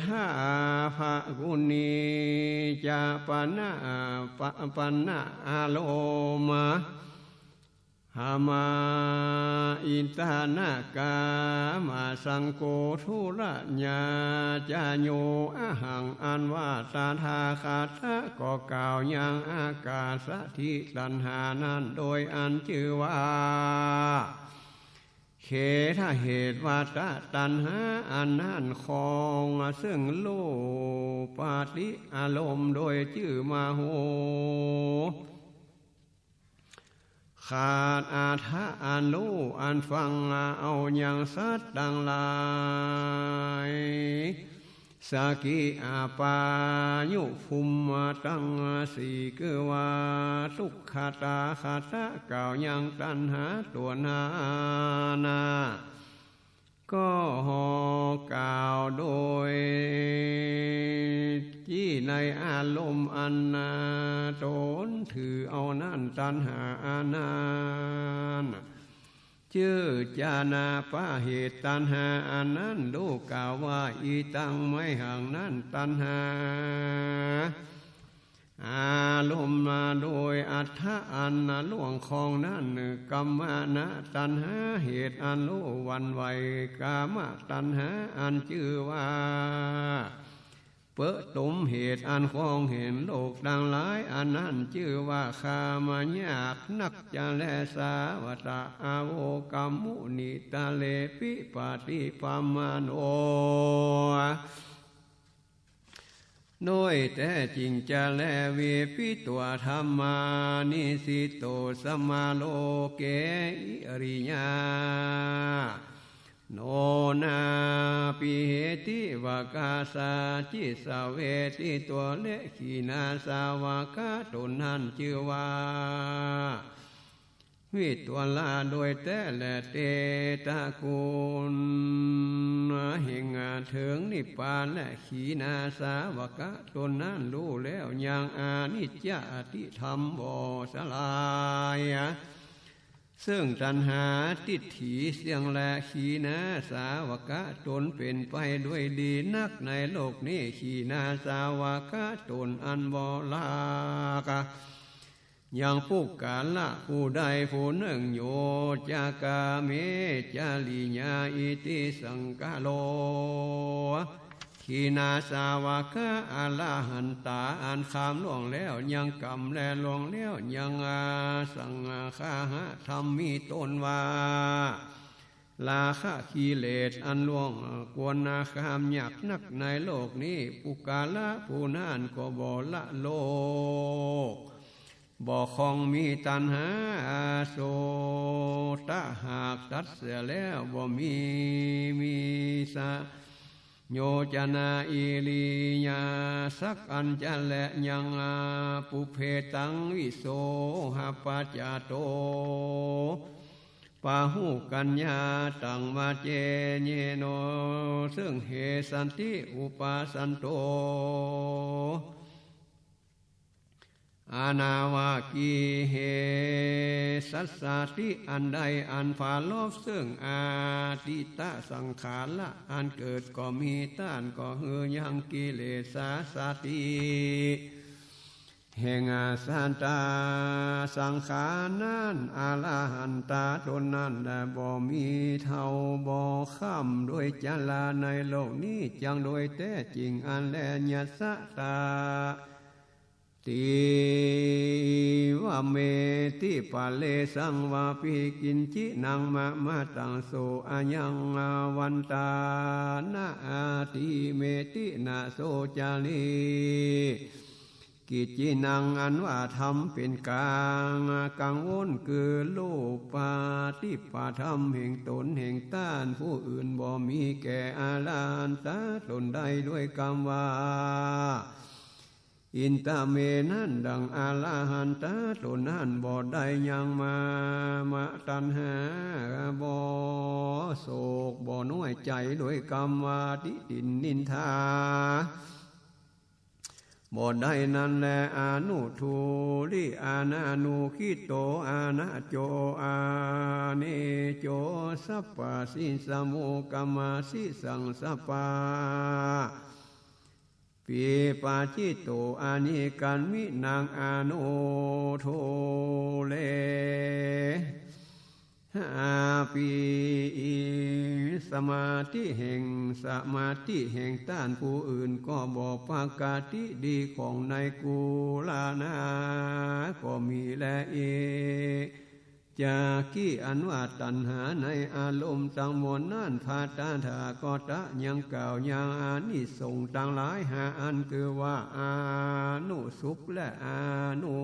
ทาภะกุณีจะปะนะ ปะ ปะนะอารมณ์ หามา อิตานะกามาสังโก ทุระญาจโย อะหัง อันว่าตถาคตะก็กล่าวยังอากาสะทิตัณหานั้น โดยอันจื้อว่า เขทะ เหตุว่าตะตัณหาอันนั้นครองซึ่งรูปาติอารมณ์ โดยจื้อมโห ขาดอาทะอันฮู้อันฟังเอายังสัตว์ตังหลาย สกิอาปายุภูมิตังสี่ คือว่าตุ๊กขตาคตะ กล่าวยังตัณหาตั๋วนานา ก็กล่าวโดยตี้ในอารมณ์อันตนถือเอานั้น ตัณหาอันนั้น จื้อจานาปะเหตุตัณหาอันนั้น ฮู้กล่าวว่า อิตัง ไม้หั้งนั้น ตัณหา อารมณ์มาโดยอัตถะอันล่วงครองนั้น กัมมะนะตัณหา เหตุอันฮู้หวั่นไหว กามะตัณหา อันจื้อว่าเป๊อะตม เหตุอันครองเห็นโลกตังหลายอันนั้น จื้อว่าคามายากนักจะแล สาวัตถะ อโว กัมมุ นิตะเร ปิ ปะฏิ ปัมมโน โดยแต๊จริงจะแล เวปิโต ธัมมา นิสสิโต สมา โลเก อิริยา โน นาปิ เหติ วะกาสา จิ สะเวทิโต และขีณาสาวกะต๋นนั้น จื้อว่า วิตวละโดยแต๊แล เตตะ กุณแห่งเถิงนิพพาน และขีณาสาวกะต๋นนั้น ฮู้แล้วยังอนิจจะอติธรรมบ่สลาย ซึ่งตัณหาทิฏฐิเสี้ยงแล ขีณาสาวกะต๋นเป๋นไปด้วยดีนักในโลกนี้ ขีณาสาวกะต๋นอันบ่ลาก ยังปุคคละผู้ใดผู้นึ่ง โย จะ กาเม จริญา อิติ สังกะโร ขีณาสาวกะ อรหันตา อันข้ามล่วงแล้วยังก๋ำ และล่วงแล้วยังอาสังคาหะธรรม มีต้นว่า ราคะกิเลสอันล่วงควรนาข้ามยากนักในโลกนี้ ปุคคละผู้นั้นก็บ่ละโลก บ่ครองมีตัณหา โสตะ หากตัดเสียแล้วบ่มี มีสะ โยจนา อิริยา สักอันจะแลยัง ปุพเพตัง วิโสหะปัจจาโต ปะหุกัญญาตัง วาเจเยโน ซึ่งเหตุสันติ อุปาสันโต อนาวากี เหตุสัสสาติ อันใดอันปรารภซึ่งอดีตสังขาระอันเกิดก็มี ต้านก็หื้อยังกิเลสาสาติ แห่งอาสันตาสังขารนั้น อรหันตาต๋นนั้นแลบ่มีเท่าบ่ค่ำ โดยจะลาในโลกนี้จัก โดยแต๊จริงอันแล ยัสสะ ตา ติ วะเมติ ปะเรสัง วาปิ กิญจินัง มะมะตัง โส อะยัง วันตา นะ อาติ เมติ นะ โส จาริ กิจจินัง อันว่าธรรมเป๋นก๋าง กังวลคือรูปาทิปธรรมแห่งต๋นแห่งต้าน ผู้อื่นบ่มีแก่อรหันตาต๋นได้ ด้วยกำว่า อินตะเม นั้นดังอรหันตาต๋นนั้นบ่ได้ยัง มามะตัณหา บ่โศกบ่น้อยใจ๋ ด้วยกำว่า ทิฏฐินนินทา บ่ได้นั้นแล อนุทูริ อนานุกิโต อนาโจ อเนโจ สัปปะสิสโม กมสิสังสปา ปิปะจิโต อเนกัมมินัง อโนโทเร หาปีอิง สมาธิแห่ง สมาธิแห่งต้านผู้อื่นก็บ่ปกติดีของในกุลนาก็มีแล เอ จากขิ อันว่าตัณหาในอารมณ์ตังมวลนั้น พระตถาคตะยังกล่าวยังอานิสงส์ตังหลายห้าอัน คือว่าอานุสุขและอานุ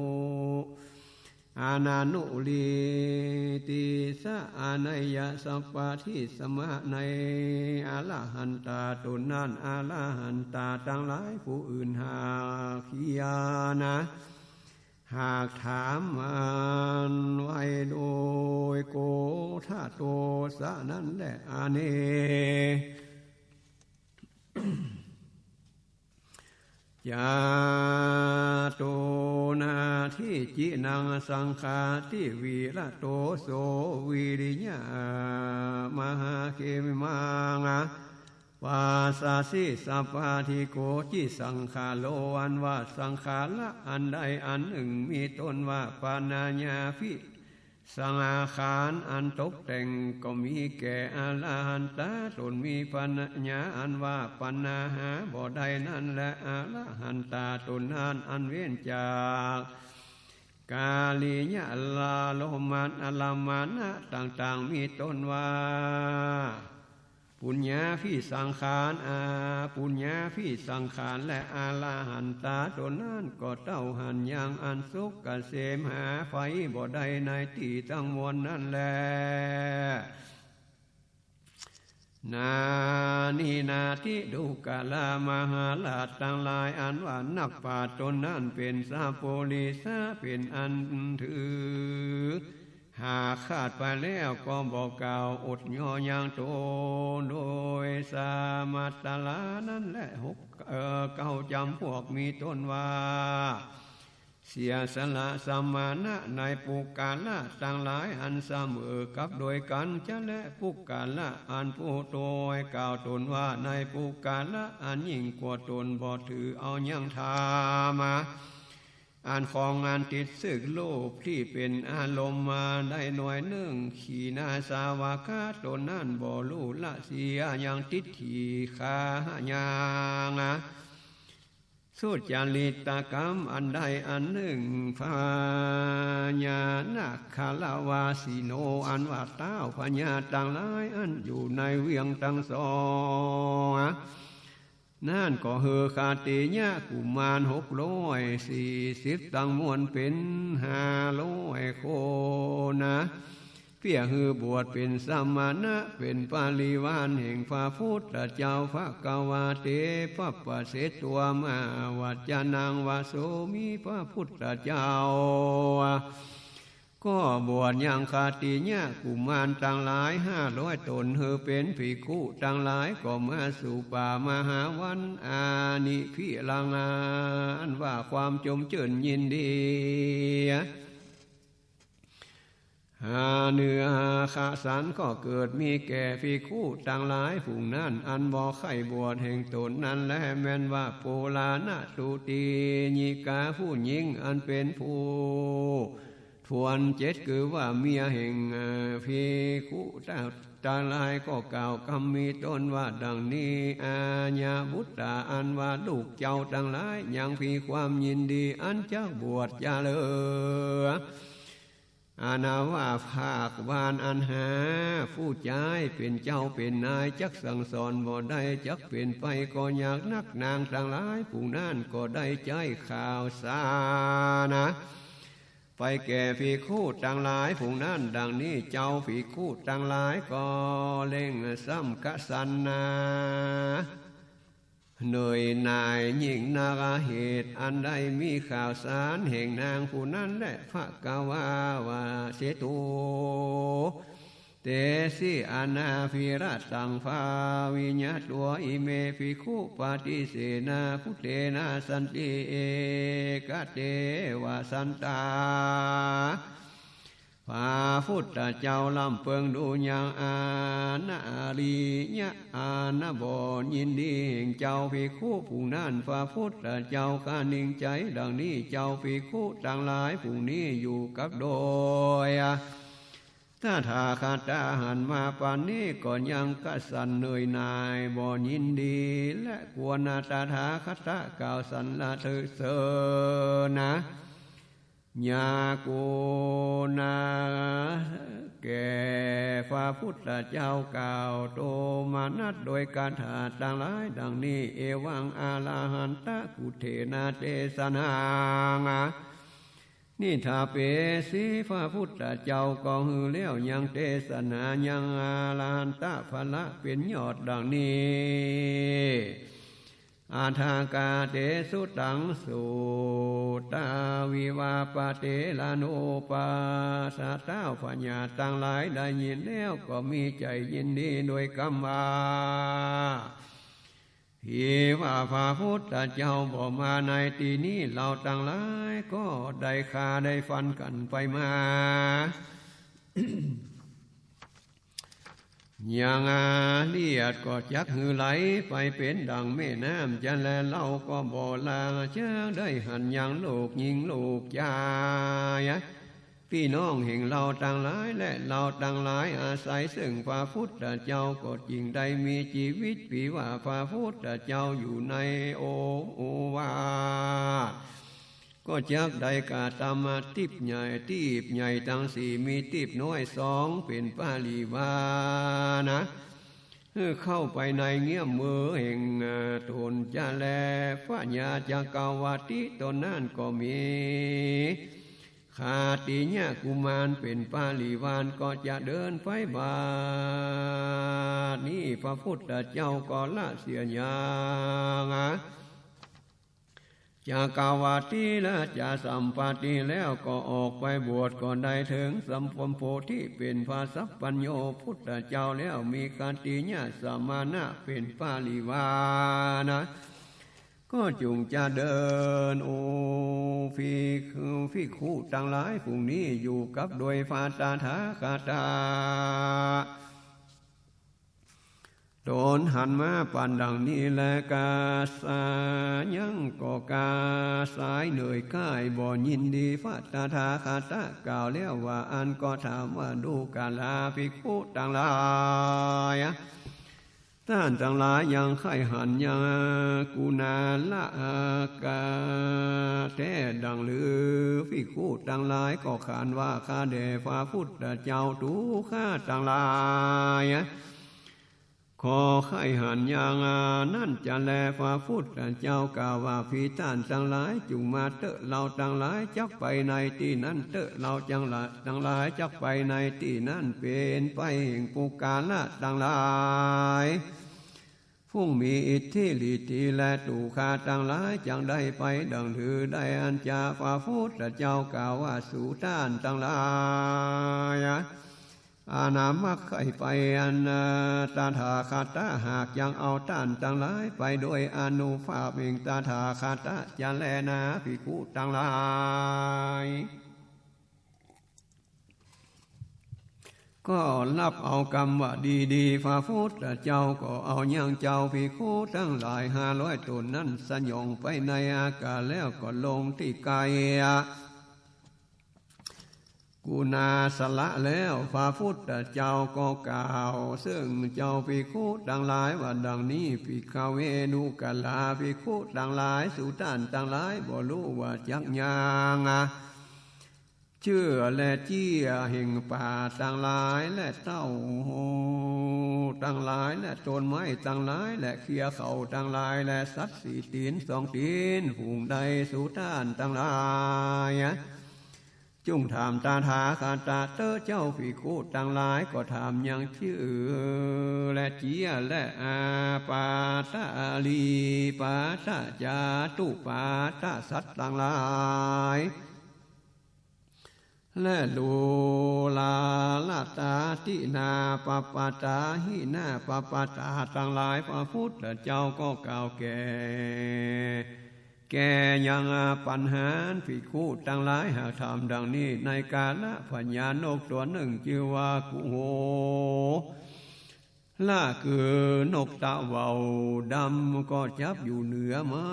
อานานุริติสะ อานัยยะ สัปปะทิสมะ ในอรหันตาต๋นนั้น อรหันตาตังหลายผู้อื่นหากเยียะนะ หากถามอันไว้โดยโกฏฐโตสะนั้นแล อเน จาโตนาทิจินัง สังฆาทิวิระโต โสวิริยะมหาเขมัง ปัสสะสิ สัพพาทิโกจิ สังขาโร อันว่าสังขาระอันใดอันนึ่งมีต้นว่าปัญญาภิ สังขารอันตกแต่งก็มีแก่อรหันตาต๋น มีปัญญาอันว่าปัญหาบ่ได้นั้นแล อรหันตาต๋นนั้นอันเว้นจากกาลิยะอารมณ์ อารมณะต่างๆ มีต้นว่า ปุญญาภิสังขาร อาปุญญาภิสังขาร และอรหันตาต๋นนั้นก็เต้าหั้นยังอันสุขเกษมหาภัยบ่ได้ในตี้ตังมวลนั้นแล นานินาทิ ดูกรา มหาราชตังหลาย อันว่านักปราชญ์ต๋นนั้นเป๋นสัปปุริสะ เป๋นอันถือ หากขาดไปแล้วก็บ่กล่าวอดย่อยังต๋น โดยสมัตตรานั้นแล หก เอ่อ เก้าจ๋ำพวกมีต้นว่า เสียสละสมณะในปุคคละตังหลายอันเสมอกับโดยกั๋นจะ และปุคคละอันผู้โตยกล่าวต๋นว่าในปุคคละอันยิ่งกว่าต๋น บ่ถือเอายังธรรมะ อันของอันติดเสกโลภตี้เป๋นอารมณ์มาได้หน่อยนึ่ง ขีณาสวากะต๋นนั้นบ่ฮู้ละเสียยังทิฏฐิคาหายัง สุจริตกรรมอันใดอันนึ่ง พญานาครวาสิโน อันว่าต้าวพญาตังหลายอันอยู่ในเวียงตังสอง นั้นก็หื้อขัตติยะกุมารหกร้อยสี่สิบตังมวลเป๋นห้าร้อยคนนะ เปื้อหื้อบวชเป๋นสมณะ เป๋นปริวารแห่งพระพุทธเจ้า ภะคะวา เต ปะปะเสโต มา วัจจานัง วะโสมิ พระพุทธเจ้า ก็บวชยังขัตติยะกุมารตังหลายห้าร้อยต๋น หื้อเป๋นภิกขุตังหลาย ก็มาสู่ป่ามหาวัน อานิพิรัง อันว่าความจมจื้นยินดี หาเนื้อขะสันก็เกิดมีแก่ภิกขุตังหลายฝูงนั้น อันบ่ใค่บวชแห่งต๋นนั้นแล แม้นว่าปุราณะตุติญิกา ผู้หญิงอันเป๋นผู้ ทวนเจ็ด คือว่าเมียแห่ง เอ่อ ภิกขุตังหลายก็กล่าวกำมีต้นว่าดังนี้ อาญาวุตตา อันว่าลูกเจ้าตังหลายยังมีความยินดีอันจักบวชจะเลิ อาณาว่าภาคบ้านอันหาผู้จายเป๋นเจ้าเป๋นนายจักสั่งสอนบ่ได้จักเป๋นไปก็ยากนัก นางตังหลายฝูงนั้นก็ได้ใจ๊ข่าวสารนะ ไปแก่ภิกขุตังหลายฝูงนั้นดังนี้ เจ้าภิกขุตังหลายก็เร่งซ้ำกระสันนา เหนื่อยหน่ายยิ่งนัก เหตุอันใดมีข่าวสารแห่งนางผู้นั้นแล ภะคะวา วาเสตุ เตสิ อนาภิรัตตัง ภาวิญญาตั๋ว อิเม ภิกขุ ปะฏิเสนะ พุทเทนะ สันติ เอกะเตวะสันตา พระพุทธเจ้าลำเปิงดูยัง อานะ อริยะ อานะ บ่ยินดีแห่งเจ้าภิกขุผู้นั้น พระพุทธเจ้าก็นิ่งใจ๋ดังนี้ เจ้าภิกขุตังหลายผู้นี้อยู่กับโดย ตถาคตะหันมาปานนี้ก็ยังกระสันเหนื่อยหน่ายบ่ยินดี และควรนะ ตถาคตะกล่าวสรรเสริญนะ ยากุณาแก่พระพุทธเจ้ากล่าวโทมนัสโดยคาถาตังหลายดังนี้ เอวัง อรหันตะ พุทเทนะ เตสะนัง นิทาเปสิ พระพุทธเจ้าก็หื้อแล้วยังเตสนายังอรหันตะผละเป๋นยอดดังนี้ อัฏฐากาเตสุตัง สุตาวิวาปะเตระโนปาสะ เต๊าพญาตังหลายได้ยินแล้วก็มีใจ๋ยินดีโดยกำว่า ผีว่าพระพุทธเจ้าบ่มาในตี้นี้ เฮาตังหลายก็ได้ฆ่าได้ฟันกั๋นไปมา ยังอาเลียดก็จักหื้อไหลไปเป๋นดั่งแม่น้ำจะแล เฮาก็บ่ลาจักได้หันยังลูกญิงลูกจาย ปี้น้องแห่งเฮาตังหลาย และเฮาตังหลายอาศัยเซิ่งพระพุทธเจ้าก็จึงได้มีจีวิต ผีว่าพระพุทธเจ้าอยู่ในโอ โอวาท ก็จักได้กระตำมาตีบใหญ่ ตีบใหญ่ตังสี่ มีตีบน้อยสอง เป๋นปริวารนะ หื้อเข้าไปในเงื้อมมือแห่งต๋นจะแล พญาจักกวัตติต๋นนั้นก็มี คาติยะกุมารเป๋นปริวาร ก็จะเดินไป บัดนี้พระพุทธเจ้าก็ละเสียยัง จักกวัตติราชสัมปัตติแล้วก็ออกไปบวช ก็ได้เถิงสัมโพธิเป๋นพระสัพพัญญูพุทธเจ้าแล้ว มีคาติยะสมณะเป๋นปริวารนะ ก็จุ่งจะเดิน โอภิกขุตังหลาย ผู้นี้อยู่กับโดยพระตถาคตะ ต๋นหันมาปานดั่งนี้แล กระสันยังก็กระสายเหนื่อยก้ายบ่ยินดี พระตถาคตะกล่าวแล้วว่า อั้นก็ถามว่า ดูกราภิกขุตังหลาย ต้านตังหลายยังใค่หันยังกุณาละกะแต๊ดั่งลือ ภิกขุตังหลายก็ขานว่า ข้าแด่พระพุทธเจ้า ดูข้าตังหลาย ขอใค่หันยังนั้นจะแล พระพุทธเจ้ากล่าวว่า ผีต้านตังหลายจุ่งมาเต๊อะ เฮาตังหลายจักไปในตี้นั้นเต๊อะ เฮาตังหลายจักไปในตี้นั้น เป๋นไปแห่งปุคคละตังหลาย ผู้มีอิทธิฤทธิและดูข้าตังหลายจักได้ไปดั่งลือ ได้อันจะพระพุทธเจ้ากล่าวว่า สูต้านตังหลาย อานามักใค่ไปอันตถาคตะ หากยังเอาต้านตังหลายไปโดยอานุภาพแห่งตถาคตะจะแลนา ภิกขุตังหลาย ก็ฮับเอากำว่าดีๆ พระพุทธเจ้าก็เอายังเจ้าภิกขุตังหลายห้าร้อยต๋นนั้นสยองไปในอากาศแล้วก็ลงตี้ไกล กุณาสละแล้ว พระพุทธเจ้าก็กล่าวเซิ่งเจ้าภิกขุตังหลายว่าดั่งนี้ ภิกขเว ดูกราภิกขุตังหลาย สูต้านตังหลายบ่ฮู้ว่าจักยังเจื้อและเจี้ยแห่งป่าตังหลาย และเต้าตังหลาย และต้นไม้ตังหลาย และเขี้ยเขาตังหลาย และสัตว์สี่ตี๋นสองตี๋นฝูงใด สูต้านตังหลาย จุ่งถามตถาคตะเต๊อะ เจ้าภิกขุตังหลาย ก็ถามยังจื้อและเจี้ยและอาปาตะลีปาตะจาตุปาตะสัตว์ตังหลาย และลูลาละตาตินาปปตาหินาปปตาตังหลาย พระพุทธเจ้าก็กล่าวแก่ แก่ยังปัณหาภิกขุตังหลาย หากถามดังนี้ ในกาละพญานกตั๋วนึ่งจื้อว่ากุโห ละ คือนกตะเหว่าดำ ก็จับอยู่เหนือไม้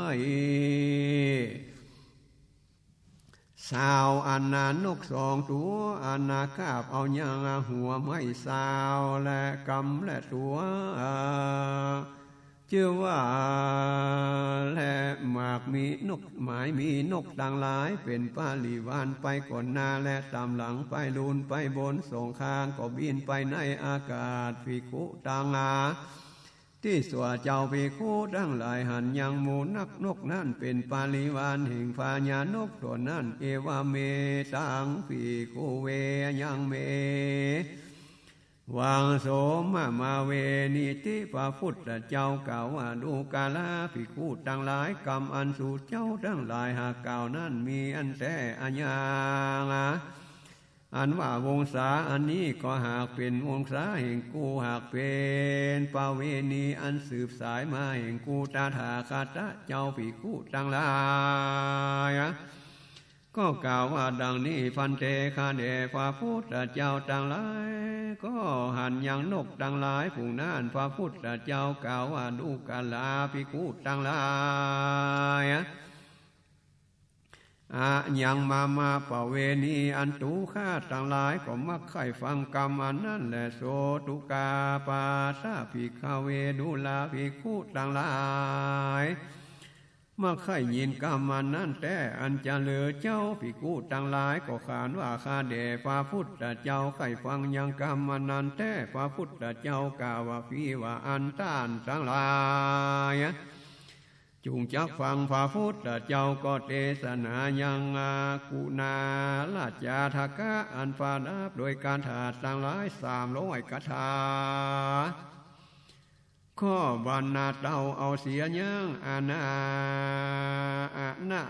สาวอันนกสองตั๋ว อันนาคาบเอายังหัวไม้สาว และกำและตั๋ว จื้อว่า และหมากมีนก หมายมีนกตังหลาย เป๋นปริวารไปก่อนหน้า และต๋ามหลังไปลูนไปบน สองข้างก็บินไปในอากาศ ภิกขุตังหลาย ตี้สัวเจ้าภิกขุตังหลาย หันยังหมู่นักนกนั้นเป๋นปริวารแห่งพญานกตั๋วนั้น เอวะเมตัง ภิกขุเว ยังเม วัง โสมะมาเวนิติ พระพุทธเจ้ากล่าวว่า ดูกราภิกขุตังหลาย กำอันสูเจ้าตังหลายหากกล่าวนั้น มีอันแต๊อะยัง อันว่าวงศาอันนี้ก็หากเป๋นวงศาแห่งกู หากเป๋นประเวณีอันสืบสายมาแห่งกู ตถาคตะเจ้าภิกขุตังหลาย ก็กล่าวว่าดังนี้ ภันเต ข้าแด่พระพุทธเจ้าตังหลาย ก็หันยังนกตังหลายฝูงนั้น พระพุทธเจ้ากล่าวว่า ดูกราภิกขุตังหลาย อะยังมะมะประเวณี อันตูข้าตังหลายก็มักใค่ฟังกำอันนั้นแล โสตุกาปาทะ ภิกขเว ดูราภิกขุตังหลาย มักใค่ยินกำอันนั้นแต๊ อันจะเหลือเจ้าภิกขุตังหลายก็ขานว่า ข้าแด่พระพุทธเจ้าใค่ฟังยังกำอันนั้นแต๊ พระพุทธเจ้ากล่าวว่า ภิวะ อันต้านตังหลาย จุ่งจักฟัง พระพุทธเจ้าก็เตสนายังกุณาราชาทกะ อันประดับโดยคาถาตังหลายสามร้อยคาถา ข้อบรรณาเต้าเอาเสียยัง อนา อนา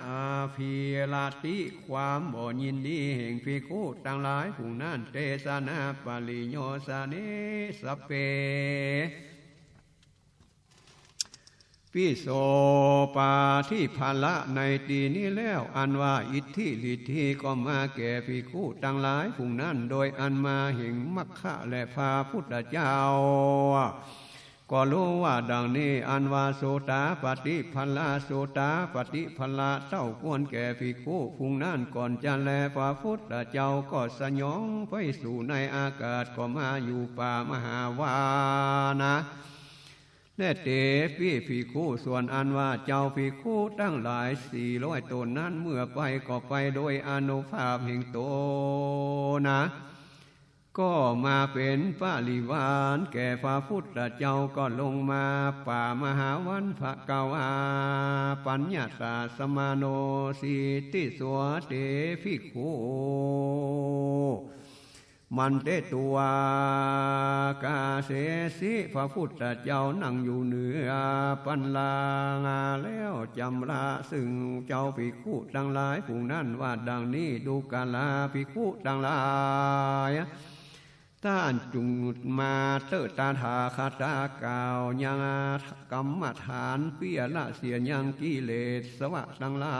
ภิรติ ความบ่ยินดีแห่งภิกขุตังหลายฝูงนั้น เตสนาปริโยสเน สัพเพ ปิโสปาทิภละ ในตี้นี้แล้ว อันว่าอิทธิฤทธิก็มาแก่ภิกขุตังหลายฝูงนั้น โดยอันมาแห่งมัคคะและพระพุทธเจ้า ก็ฮู้ว่าดังนี้ อันว่าโสตาปัตติภละ โสตาปัตติภละเต้าควรแก่ภิกขุฝูงนั้น ก่อนจะแลพระพุทธเจ้าก็สยองไปสู่ในอากาศ ก็มาอยู่ป่ามหาวันนะ และเตปิภิกขุ ส่วนอันว่าเจ้าภิกขุตังหลายสี่ร้อยต๋นนั้น เมื่อไปก็ไปโดยอานุภาพแห่งต๋นนะ ก็มาเป๋นปริวารแก่พระพุทธเจ้า ก็ลงมาป่ามหาวัน ภะคะวา ปัญญาตาสมาโนสิติ สัวเตภิกขุ มันเตตุวากาเสสิ พระพุทธเจ้านั่งอยู่เหนือปันลางาแล้ว จำระซึ่งเจ้าภิกขุตังหลายฝูงนั้นว่าดังนี้ ดูกราภิกขุตังหลาย ต้านจุ่งมาเต๊อะตถาคตกล่าวยังกรรมฐานเปื้อละเสียยังกิเลสวะตังหลา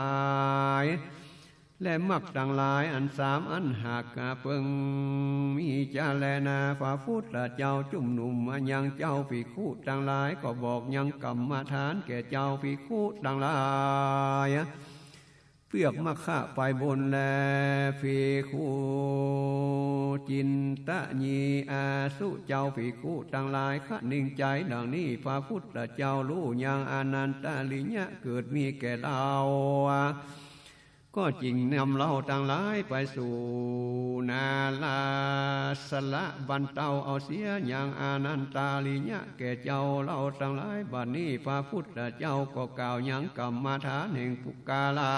ย และมรรคตังหลายอันสามอันหากเปิงมีจะแลนา พระพุทธเจ้าจุ่มหนุ่มมายังเจ้าภิกขุตังหลาย ก็บอกยังกรรมฐานแก่เจ้าภิกขุตังหลาย เปื้อกมรรคะไปบนแล ภิกขุ จินตะยีอาสุ เจ้าภิกขุตังหลาย คะนึงใจ๋ดังนี้ พระพุทธเจ้าฮู้ยังอานันตริยะเกิดมีแก่เฮา ก็จึงนำเฮาตังหลายไปสู่นาราสละ บรรเทาเอาเสียยังอานันตริยะแก่เจ้าเฮาตังหลาย บัดนี้พระพุทธเจ้าก็กล่าวยังกรรมฐานแห่งปุคคละ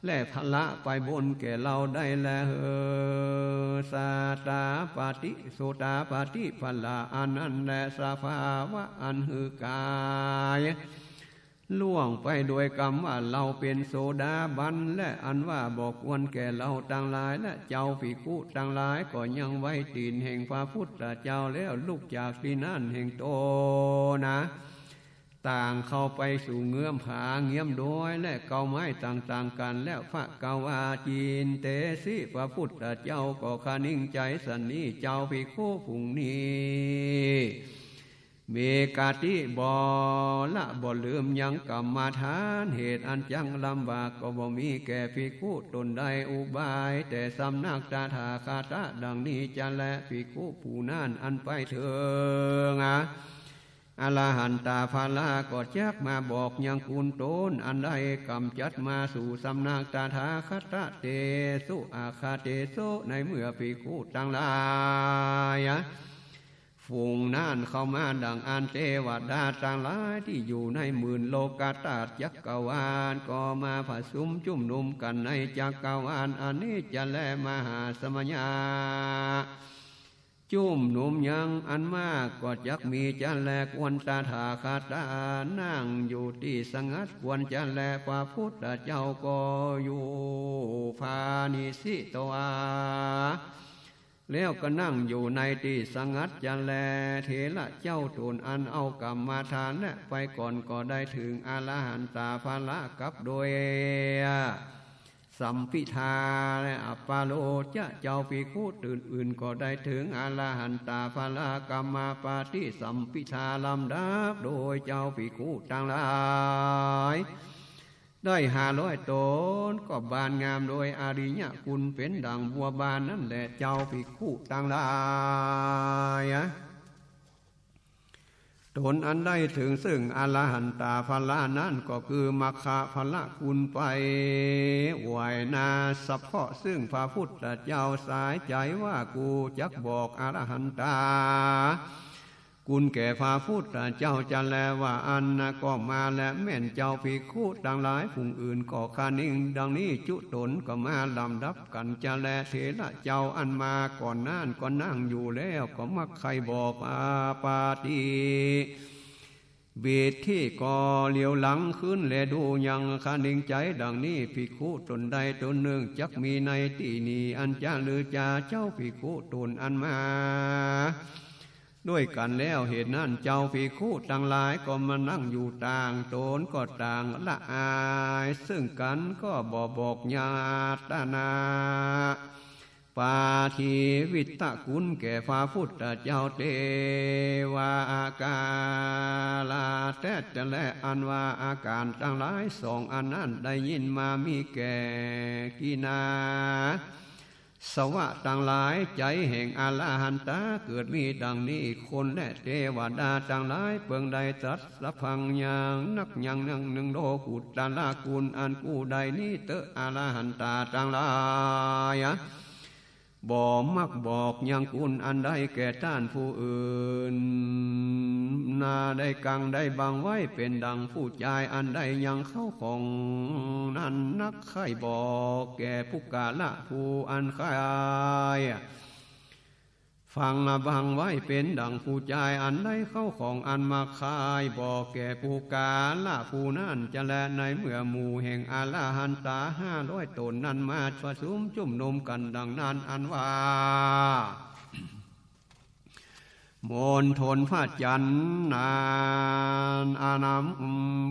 และภละไปบนแก่เฮาได้แล หื้อ สตาปัตติ โสตาปัตติภละอันนั้นแล สภาวะอันหื้อกาย ล่วงไปโดยกำว่าเฮาเป๋นโสดาบัน และอันว่าบ่ควรแก่เฮาตังหลาย และเจ้าภิกขุตังหลายก็ยังไหว้ตี๋นแห่งพระพุทธเจ้าแล้วลุกจากตี้นั่นแห่งตนนา ต่างเข้าไปสู่เงื้อมผาเงื้อมดอยและเก๊าไม้ต่างๆ กั๋นแล้ว ภควา จินเตสิ พระพุทธเจ้าก็คะนิงใจ๋สันนี้ เจ้าภิกขุฝูงนี้ มีกติบ่ละบ่ลืมยังกรรมฐาน เหตุอันจักลำบากก็บ่มีแก่ภิกขุต๋นใด อุบายแต่สำนักตถาคตะดังนี้จะแล ภิกขุผู้นั้นอันไปเถิง อรหันตผลก็จักมาบอกยังกุณต๋นอันได้ก๋ำจัดมาสู่สำนักตถาคตะ เตสุ อคติสุ ในเมื่อภิกขุตังหลาย ฝูงนั้นเข้ามาดังอั้น เตวดาตังหลายตี้อยู่ในหมื่นโลกธาตุจักรวาลก็มาผะสุมจุมนุมกั๋นในจักรวาลอันนี้จะแล มหาสมัย จุมนุมยังอันมากก็จักมีจะแล ควรตถาคตะนั่งอยู่ตี้สงัดควรจะแล พระพุทธเจ้าก็อยู่ผานิสิตวา แล้วก็นั่งอยู่ในตี้สงัดจะแล เถระเจ้าต๋นอันเอากรรมฐานและไปก่อนก็ได้เถิงอรหันตผลกับโดย สัมปิทาและอัปปโลจะ เจ้าภิกขุต๋นอื่นก็ได้เถิงอรหันตผลกรรมปฏิสัมปิทาลำดับโดยเจ้าภิกขุตังหลาย ได้ห้าร้อยต๋นก็บานงามโดยอริยกุณเป๋นดั่งบัวบานนั้นแล เจ้าภิกขุตังหลาย ต๋นอันได้เถิงซึ่งอรหันตผลนั้นก็คือมัคคผลกุณไปไหว้นา สะเพาะซึ่งพระพุทธเจ้าสายใจ๋ว่า กูจักบอกอรหันตกุณแก่พระพุทธเจ้าจะแล ว่าอั้นนา ก็มาแล แม่นเจ้าภิกขุตังหลายฝูงอื่นก็คะนิงดังนี้จุต๋นก็มาลำดับกั๋นจะแล เถระเจ้าอันมาก่อนนั้นก็นั่งอยู่แล้ว ก็มักใค่บอกอาปาติ บิดที่ก็เหลียวหลังคืนแลดูยังคะนิงใจ๋ดังนี้ ภิกขุต๋นใดต๋นนึ่งจักมีในตี้นี้อันจะลือจา เจ้าภิกขุต๋นอันมาด้วยกั๋นแล้ว เหตุนั้นเจ้าภิกขุตังหลายก็มานั่งอยู่ต่างต๋นก็ต่างละอายซึ่งกั๋นก็บ่บอกญาตนา ปาทิวิตกุณแก่พระพุทธเจ้า เตวา อาการาแต๊จะแล อันว่าอาการตังหลายสองอันนั้นได้ยินมามีแก่กินนาสวะตังหลาย ใจ๋แห่งอรหันตาเกิดมีดังนี้ คนและเตวดาตังหลายเปิงได้ตรัสสะพังยังนักยังนึ่งโลกุตตรกุณอันกู้ได้นี้เต๊อะ อรหันตาตังหลาย บ่มักบอกยังกุณอันใดแก่ต้านผู้อื่นนา ได้กังได้บังไว้เป๋นดั่งผู้จายอันได้ยังเข้าของนั้นนักใค่บอกแก่ปุคคละผู้อันใค่ฟังบังไว้เป๋นดั่งผู้จายอันได้เข้าของอันมักใค่บอกแก่ปุคคละผู้นั้นจะแล ในเมื่อหมู่แห่งอรหันตาห้าร้อยต๋นนั้นมาผะสุมจุมนุมกั๋นดังนั้นอันว่า มณฑลพระจันทร์นั้น อานาม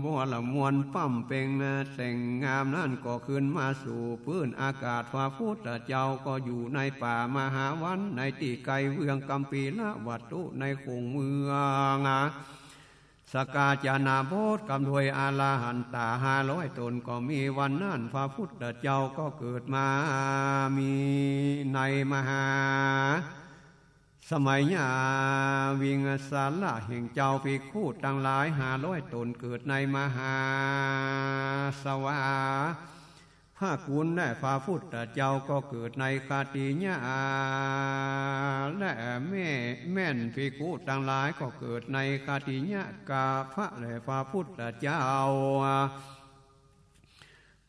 บัวละมวลป้ำเป่งแต่งงามนั้นก็ขึ้นมาสู่พื้นอากาศ พระพุทธเจ้าก็อยู่ในป่ามหาวันในตี้ไกลเมืองกัมพีรวัตถุในแขวงเมือง สกาจนบท กำด้วยอรหันตาห้าร้อยต๋นก็มีวันนั้น พระพุทธเจ้าก็เกิดมามีในมหาสมัยยาวิงสาละแห่งเจ้าภิกขุตังหลายห้าร้อยต๋นเกิดในมหาสวา พระกุณและพระพุทธเจ้าก็เกิดในคติยะ และแม่ แม่นภิกขุตังหลายก็เกิดในคติยะ กาพระและพระพุทธเจ้า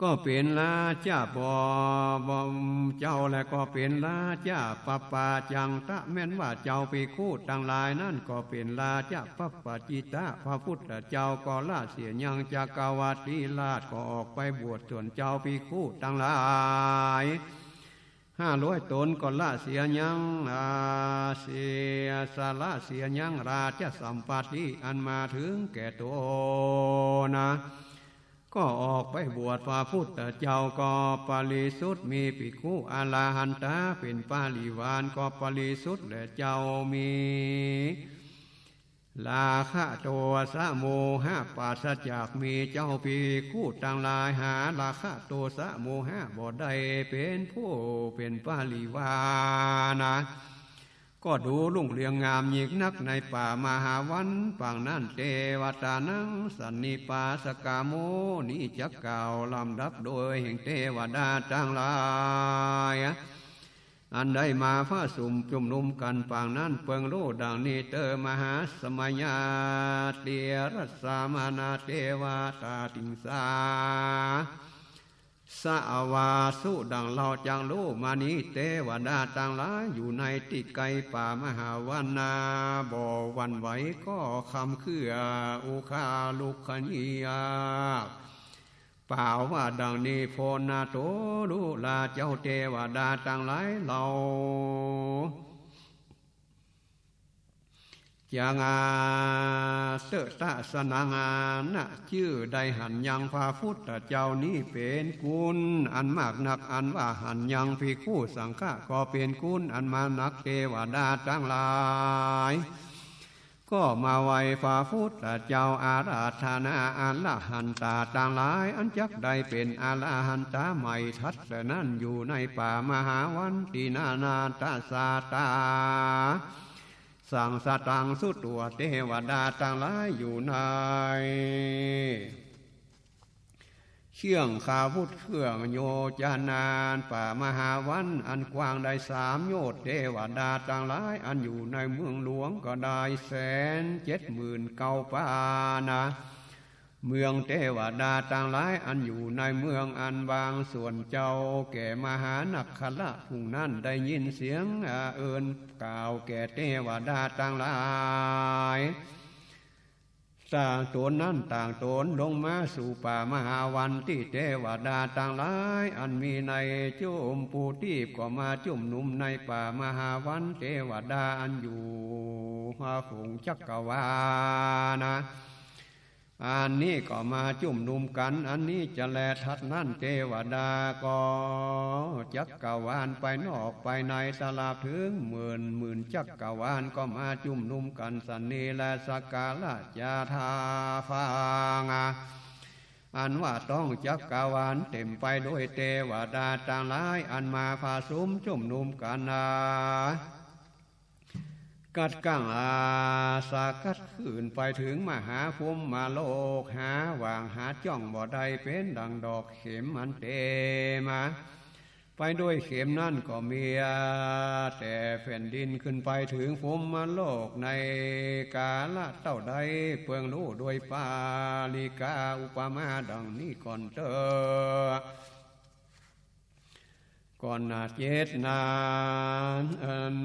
ก็เป๋นราชาบ่ บ่ เจ้า และก็เป๋นราชาปัปปาจังตะ แม้นว่าเจ้าภิกขุตังหลายนั้นก็เป๋นราชาปัปปาจิตะ พระพุทธเจ้าก็ละเสียยัง จักกัววาติราชก็ออกไปบวช ส่วนเจ้าภิกขุตังหลาย ห้าร้อยต๋นก็ละเสียยัง อา เสีย สละเสียยังราชสัมปัตติอันมาเถิงแก่ต๋นนะ ก็ออกไปบวช พระพุทธเจ้าก็ปริสุทธิ์ มีภิกขุอรหันตาเป๋นปริวารก็ปริสุทธิ์แลเจ้า มี ราคะโทสะโมหะปราศจาก มีเจ้าภิกขุตังหลายหาราคะโทสะโมหะบ่ได้ เป๋นผู้เป๋นปริวารนะ ก็ดูรุ่งเรืองงามยิ่งนักในป่ามหาวัน ปางนั้นเตวตานังสันนิปาสกามุนีจักกล่าวลำดับโดยแห่งเตวดาตังหลาย อันได้มาผะสุมจุมนุมกั๋นปางนั้น เปิงฮู้ดังนี้เตอ มหาสมยาเตียรัสสามนาเตวตาติงสา สะอาวาสุ ดังเฮาจักฮู้มานี้ เตวดาตังหลายอยู่ในตี้ไกลป่ามหาวันนา บ่หวั่นไหวก็คร่ำเครือ อุคาลุคคณียา ป่าวว่าดังนี้โพนนาโต ดูราเจ้าเตวดาตังหลาย เฮาจักอาเตอะตะสนังอานะ จื้อได้หันยังพระพุทธเจ้านี้เป๋นกุณอันมากนัก อันว่าหันยังภิกขุสังฆะก็เป๋นกุณอันมากนัก เตวดาตังหลาย ก็มาไหว้พระพุทธเจ้า อาราธนาอรหันตาตังหลาย อันจักได้เป๋นอรหันตาใหม่ถัดแต่นั้น อยู่ในป่ามหาวันตี้นานาตาสาตา สังสตังสุตัว เตวดาตังหลายอยู่ใน เคื่องขาวุธเครื่องโยจนา ป่ามหาวันอันกว้างได้สามโยชน์ เตวดาตังหลาย อันอยู่ในเมืองหลวงก็ได้แสนเจ็ดหมื่นเก้าปานะ เมืองเตวดาตังหลาย อันอยู่ในเมืองอันว่าง ส่วนเจ้าแก่มหานักคละผู้นั้นได้ยินเสียงอาเอิญกล่าวแก่เตวดาตังหลาย ต่างต๋นนั้นต่างต๋นลงมาสู่ป่ามหาวันตี้ เตวดาตังหลาย อันมีในจุมปูตีบก็มาจุมนุมในป่ามหาวัน เตวดาอันอยู่หาขงจักกวาลนะ อันนี้ก็มาจุมนุมกั๋น อันนี้จะแลถัดนั้น เตวดาก็จักกวาลไปนอกไปใน ตลอดเถิงหมื่นหมื่นจักกวาลก็มาจุมนุมกั๋นสันนี้แล สักการะจาทาฟัง อันว่าต้องจักกวาลเต๋มไปโดยเตวดาตังหลาย อันมาผะสุมจุมนุมกั๋นนา กัดกั้งอาสากัดขึ้นไปเถิงมหาพรหมโลก หาหว่างหาจ้องบ่ได้ เป๋นดั่งดอกเข็มอันเต๋มาไปโดยเข็มนั้นก็มีแต่แผ่นดิน ขึ้นไปเถิงพรหมโลกในกาละเต้าใด เปิงฮู้โดยปาริกาอุปมาดั่งนี้ก่อนเต๊อะ ก่อนหน้าเจ็ดนา อัน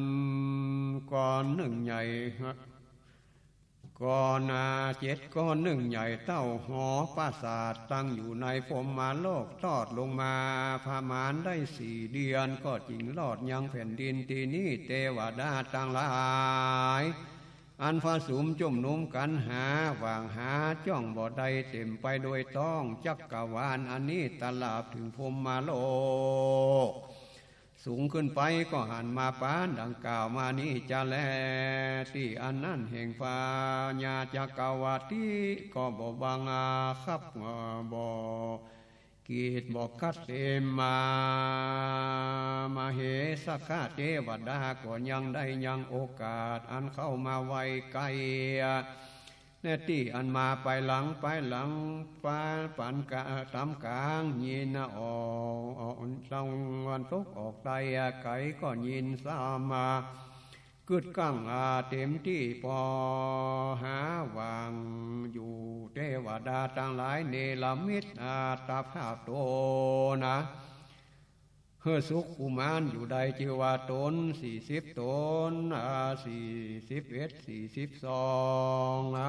ก้อนนึ่งใหญ่ ก้อนหน้าเจ็ดก้อนนึ่งใหญ่เต้าหอปราสาท ตั้งอยู่ในพรหมโลก ตอดลงมาประมาณได้สี่เดือน ก็จึงรอดยังแผ่นดินตี้นี้ เตวดาตังหลาย อันผะสุมจุมนุมกั๋นหาหว่างหาจ้องบ่ได้ เต๋มไปโดยต้องจักกวาลอันนี้ ตลอดเถิงพรหมโลก สูงขึ้นไปก็หันมาปานดั่งกล่าวมานี้จะแล ตี้อันนั้นแห่งพญาจักกวาติก็บ่บังคับ บ่ กีดบ่กัดเต๋มมา มเหสกะเตวดาก็ยังได้ยังโอกาสอันเข้ามาไหว้ใก้ แน่ตี้อันมาไปหลังไปหลัง ปาน ปานกะ ต๋ามก๋างยินออก ออกตะวันตกออกใต้ไก๋ก็ยินซ้ำมา กึ๊ดกั๋งอาเต็มตี้ ปอหาหว่างอยู่ เตวดาตังหลายเนรมิตอัตภาพต๋นนะ หื้อสุขุมานอยู่ได้ จื้อว่าต๋นสี่สิบต๋น อ่า สี่สิบเอ็ด สี่สิบสอง นะ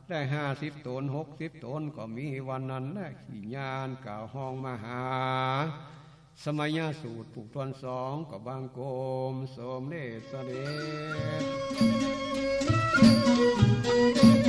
ได้ห้าสิบต๋น หกสิบต๋นก็มี วันนั้นแหละ ขี้ญาณกล่าวฮ้องมหาสมัยสูตร ผูกถ้วนสอง ก็บังคมสมเด็จเสด็จ